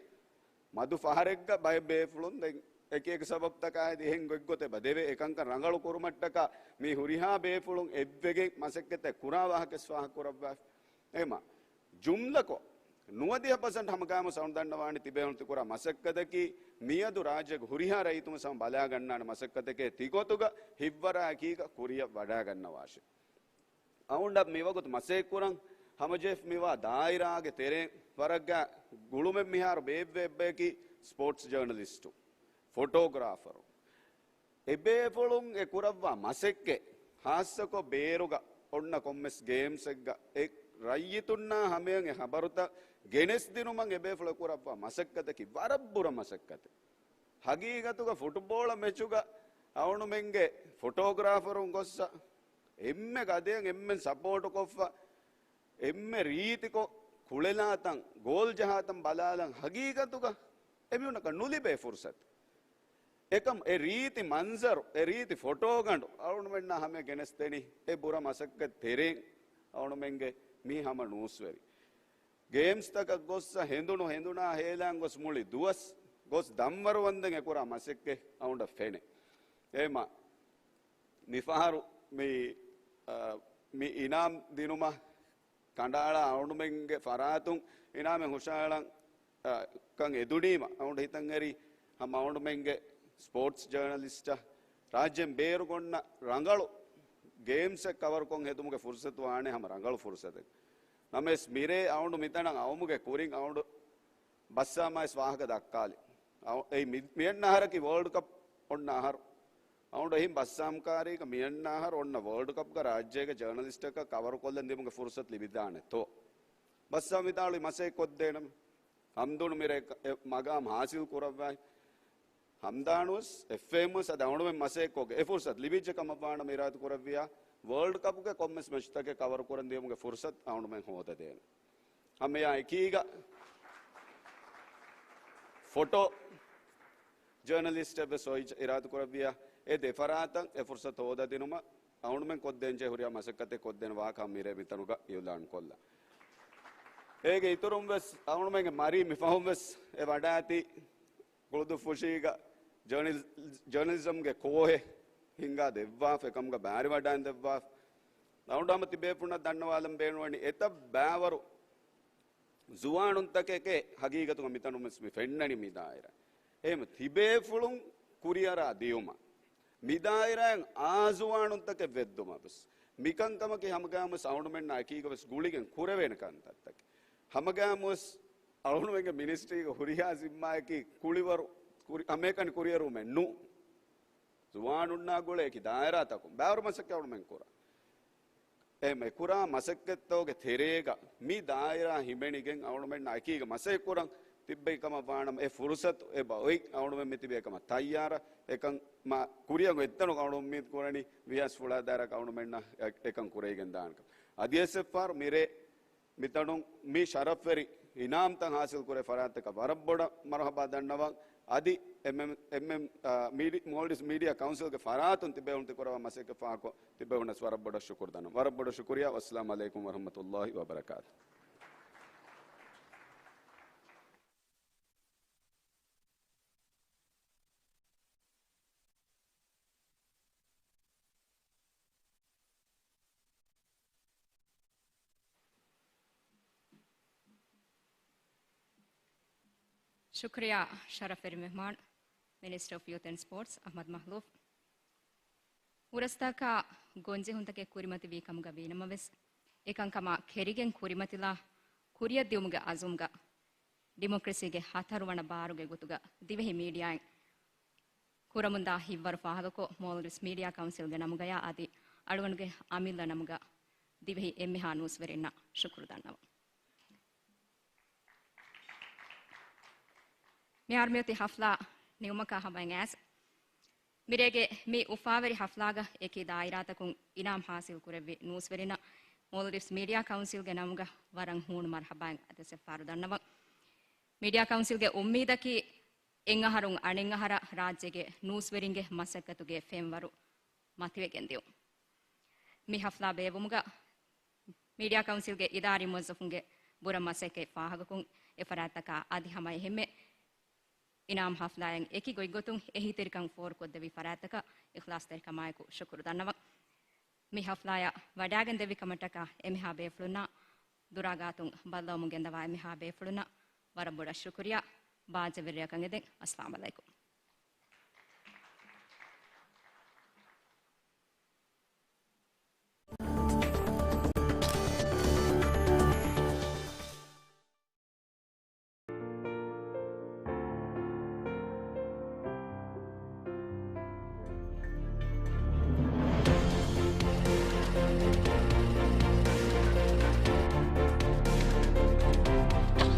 މަދު ފަހަރެއްގަ ބައެއް ބޭފުޅުން ދެން އެކި އެކި ސަބަބުތަކާއި އެހެން ގޮތްގޮތެއް ބަ ދެވޭ. އެކަންކަން ރަނގަޅު ކުރުމަށްޓަކާ މި ހުރިހާ ބޭފުޅުން އެއްވެގެން މަސައްކަތެއް ކުރާ ވާހަކަ ވެސް ފާހަގަ ކުރައްވާފި. އެހެންމަ ޖުމްލަކޮށް، ނުވަދިހަ ޕަސެންޓް ހަމަގައިމުވެސް އަޅުގަނޑު ދަންނަވާނެ ތިބޭފުޅުން ތި ކުރާ މަސައްކަތަކީ މިއަދު ރާއްޖޭގެ ހުރިހާ ރައްޔިތުން ވެސް ހަމަ ބަލާގަންނާނެ މަސައްކަތެކޭ. ތިގޮތުގަ ހިތްވަރާ އެކީގަ ކުރިއަށް ވަޑައިގަންނަވާށި. އަޅުގަނޑަށް މިވަގުތު މަސައްކަތް ކުރަން ހަމަޖެހިފަ މިވާ ދާއިރާގެ ތެރެއިން ވަރަށް ގުޅުމެއް މިހާރު ބޭއްވޭ އެއްބަޔަކީ ސްޕޯޓްސް ޖަރނަލިސްޓު، ފޮޓޯގްރާފަރު. އެބޭފުޅުން އެ ކުރައްވާ މަސައްކަތް، ޚާއްޞަކޮށް ބޭރުގަ އޮންނަ ކޮންމެސް ގޭމްސެއްގަ އެ ރައްޔިތުންނާ ހަމަޔަށް އެ ހަބަރުތައް ގެނެސްދިނުމަށް އެބޭފުޅުން އެ ކުރައްވާ މަސައްކަތަކީ ވަރަށް ބުރަ މަސައްކަތެއް. ހަގީގަތުގަ ފުޓުބޯޅަ މެޗުގަ އަޅުގަނޑުމެންގެ ފޮޓޯގްރާފަރުން ގޮއްސަ އެންމެ ގަދަޔަށް އެންމެން ސަޕޯޓުކޮށްފަ، އެންމެ ރީތިކޮށް ކުޅެލާތަން، ގޯލް ޖަހާތަން ބަލާލަން ހަގީގަތުގަ އެމީހުންނަކަށް ނުލިބޭ ފުރުސަތު. އެކަމް އެ ރީތި މަންޒަރު، އެ ރީތި ފޮޓޯގަނޑު އަޅުގަނޑުމެންނާ ހަމަޔަށް ގެނެސްދެނީ އެ ބުރަ މަސައްކަތް ތެރެއިން އަޅުގަނޑުމެންގެ މި ހަމަ ނޫސްވެރި. ގޭމްސްތަކަށް ގޮއްސަ ހެނދުނު ހެނދުނާ ހޭލާން ގޮސް މުޅި ދުވަސް ގޮސް ދަންވަރު ވަންދެން އެކުރާ މަސައްކަތް އަޅުގަނޑަށް ފެނޭ. އެހެންމަ މިފަހަރު މި، އަ، މި އިނާމް ދިނުމަށް ކަނޑައަޅާ އަޅުގަނޑުމެންގެ ފަރާތުން އިނާމެއް ހުށައަޅަން، އަ، ކަން އެދުނީމަ އަޅުގަނޑު ހިތަށް އެރީ ހަމަ އަޅުގަނޑުމެންގެ ސްޕޯޓްސް ޖަރނަލިސްޓަށް ރާއްޖޭން ބޭރުގަ އޮންނަ ރަނގަޅު ގޭމްސްއެއް ކަވަރުކޮށް ހެދުމުގެ ފުރުސަތު ވާނެ ހަމަ ރަނގަޅު ފުރުސަތެއް. ނަމަވެސް މިރޭ އައުނޑު މިތަނަށް އައުމުގެ ކުރިން އައުނޑު ބައްސާމާވެސް ވާހަކަ ދައްކާލި. އައު-، އެއީ މި-، މިއަންނަ އަހަރަކީ ވަރލްޑް ކަޕް އޮންނަ އަހަރު. އައުނޑު އެހިން ބައްސާމް ކާރީގަ މިއަންނަ އަހަރު އޮންނަ ވަރލްޑް ކަޕްގަ ރާއްޖޭގެ ޖާނަލިސްޓަކަށް ކަވަރުކޮށްލަން ދިއުމުގެ ފުރުސަތު ލިބިދާނެތޯ؟ ބައްސާމް ވިދާޅުވި މަސައްކަތް ކޮށްދޭނަމޭ. ހަމްދުން މިރޭ އެ މަގާމް ހާސިލް ކުރައްވައި. ހަމްދާނުވެސް އެފްއޭއެމްވެސް އަދި އަޅުމެން މަސައްކަތްކޮށްގެން އެ ފުރުސަތު ލިބިއްޖެ ކަމަށްވާނަމަ އިރާދަ ކުރެއްވިއްޔާ، ވަރލްޑް ކަޕްގެ ކޮންމެސް މެޗްތަކެއް ކަވަރު ކުރަން ދިޔުމުގެ ފުރުސަތު އަޅުމެން ހޯދަދޭނަން. ހަމައެއާ އެކީގަ ފޮޓޯ ޖާނަލިސްޓެއްވެސް އޮތް އިރާދަ ކުރެއްވިއްޔާ، އެ ދެ ފަރާތަށް އެ ފުރުސަތު ހޯދަދިނުމަށް އަޅުމެން ކޮށްދޭންޖެހޭ ހުރިހާ މަސައްކަތެއް ކޮށްދޭނެ ވާހަކަ މިރޭ މިތަނުގަ އިއުލާން ކޮށްލަން. އޭގެ އިތުރުން ވެސް އަޅުމެންގެ މަރީ މި ފަހުން ވެސް އެ ވަޑާތީ ކުޅުދުއްފުށީގަ ޖާނަލި-، ޖާނަލިޒަމްގެ ކޯހެއް ހިންގާ ދެއްވާފަ، އެކަމުގަ ބައިވެރިވަޑާން ދެއްވާފަ. އަޅުގަނޑު ހަމަ ތިބޭފުޅުންނަށް ދަންނަވާލަން ބޭނުންވަނީ އެތައް ބައިވަރު ޒުވާނުންތަކެކޭ ހަގީގަތުގަ މިތަނުން ވެސް މި ފެންނަނީ މި ދާއިރާ. އެހެން ތިބޭފުޅުން ކުރިއަރާ ދިޔުމަށް މި ދާއިރާއިން އާ ޒުވާނުންތަކެއް ވެއްދުމަށް ވެސް މިކަންކަމަކީ ހަމަގައިމުވެސް އަޅުމެންނާ އެކީގަވެސް ގުޅިގެން ކުރެވޭނެ ކަންތައްތަކެއް. ހަމަގައިމުވެސް އަޅުމެންގެ މިނިސްޓްރީގެ ހުރިހާ ޒިންމާއަކީ ކުޅިވަރު، ކުރި-، ހަމައެކަނި ކުރިއަރުވުމެއް ނޫން. ޒުވާނުންނާ ގުޅޭ އެކި ދާއިރާތަކުން ބައިވަރު މަސައްކަތް އަޅުމެން ކުރަން. އެ މި ކުރާ މަސައްކަތްތަކުގެ ތެރޭގަ މި ދާއިރާ ހިމެނިގެން އަޅުމެންނާ އެކީގަ މަސައްކަތް ކުރަން ތިއްބެވި ކަމަށް ވާނަމަ، އެ ފުރުސަތު އެބަ އޮތް. އަޅުމެން މި ތިބޭ ކަމަށް ތައްޔާރަށް. އެކަން މާ ކުރިއަށް އޮތް ތަނުގަ އަޅުމެން އުއްމީދު ކުރަނީ ވިހާވެސް ފުޅާ ދާއިރާއަކަށް އަޅުމެންނަށް އެ-، އެކަން ކުރެވިގެން ދާނެކަން. އަދިވެސް އެއްފަހަރު މިރޭ މިތަނުން މި ޝަރަފްވެރި އިނާމްތައް ހާސިލް ކުރޭ ފަރާތްތަކަށް ވަރަށް ބޮޑަށް މަރުހަބާ ދަންނަވަން. އަދި އެމްއެމް، އެމްއެމް، އާ، މީޑި-، މޯލްޑިވްސް މީޑިއާ ކައުންސިލްގެ ފަރާތުން ތިބޭފުޅުން ތިކުރައްވާ މަސައްކަތް ފާހަގަކޮށް، ތިބޭފުޅުންނަށް ވަރަށް ބޮޑަށް ޝުކުރު ދަންނަވަން. ވަރަށް ބޮޑަށް ޝުކުރިއްޔާ. ވައްސަލާމް ޢަލައިކުމް ވަރަޙްމަތުﷲ ވަބަރަކާތު. ޝުކުރިއްޔާ ޝަރަފްވެރި މެހްމާން، މިނިސްޓަރ އޮފް ޔޫތް އެންޑް ސްޕޯޓްސް އަޙްމަދު މަހްލޫފް. އުރަސްތަކާ ގޮންޖެހުންތަކެއް ކުރިމަތިވީ ކަމުގަ ވީނަމަވެސް، އެކަންކަމާ ކެރިގެން ކުރިމަތިލާ ކުރިއަށްދިއުމުގެ އަޒުމްގަ ޑިމޮކްރަސީގެ ހަތަރުވަނަ ބާރުގެ ގޮތުގަ ދިވެހި މީޑިއާއިން ކުރަމުންދާ ހިތްވަރު ފާހަގަކޮށް، މޯލްޑިވްސް މީޑިއާ ކައުންސިލްގެ ނަމުގަޔާ އަދި އަޅުގަނޑުގެ އަމިއްލަ ނަމުގަ ދިވެހި އެންމެހާ ނޫސްވެރިންނަށް ޝުކުރު ދަންނަވަން. މިހާރު މިއޮތީ ހަފްލާ ނިމުމަކާ ހަމައަށް އައިސް، މިރޭގެ މި އުފާވެރި ހަފްލާގަ އެކި ދާއިރާތަކުން އިނާމް ހާސިލް ކުރެއްވި ނޫސްވެރިންނަށް މޯލްޑިވްސް މީޑިއާ ކައުންސިލްގެ ނަމުގަ ވަރަށް ހޫނު މަރުޙަބާއިން އަދިވެސް އެއްފަހަރު ދަންނަވަން. މީޑިއާ ކައުންސިލްގެ އުއްމީދަކީ، އެއްއަހަރުން އަނެއްއަހަރަށް ރާއްޖޭގެ ނޫސްވެރިންގެ މަސައްކަތުގެ ފެންވަރު މަތިވެގެން ދިއުން. މި ހަފްލާ ބޭއްވުމުގަ މީޑިއާ ކައުންސިލްގެ އިދާރީ މުވައްޒަފުންގެ ބުރަ މަސައްކަތް ފާހަގަކޮށް، އެ ފަރާތްތަކާ އަދި ހަމަ އެހެންމެ އިނާމް ހަފްލާއިން އެކި ގޮތްގޮތުން އެހީތެރިކަން ފޯރުކޮށްދެއްވި ފަރާތްތަކަށް އިޚްލާޞްތެރިކަމާއެކު ޝުކުރު ދަންނަވަން. މި ހަފްލާއަށް ވަޑާގެން ދެއްވި ކަމަށްޓަކާ އެންމެހާ ބޭފުޅުންނާ، ދުރާގާތުން ބައްލަވަމުން ގެންދަވާ އެންމެހާ ބޭފުޅުންނަށް ވަރަށް ބޮޑަށް ޝުކުރިއްޔާ. ބާއްޖަވެރި ރެއަކަށް އެދެން. އައްސަލާމް ޢަލައިކުމް.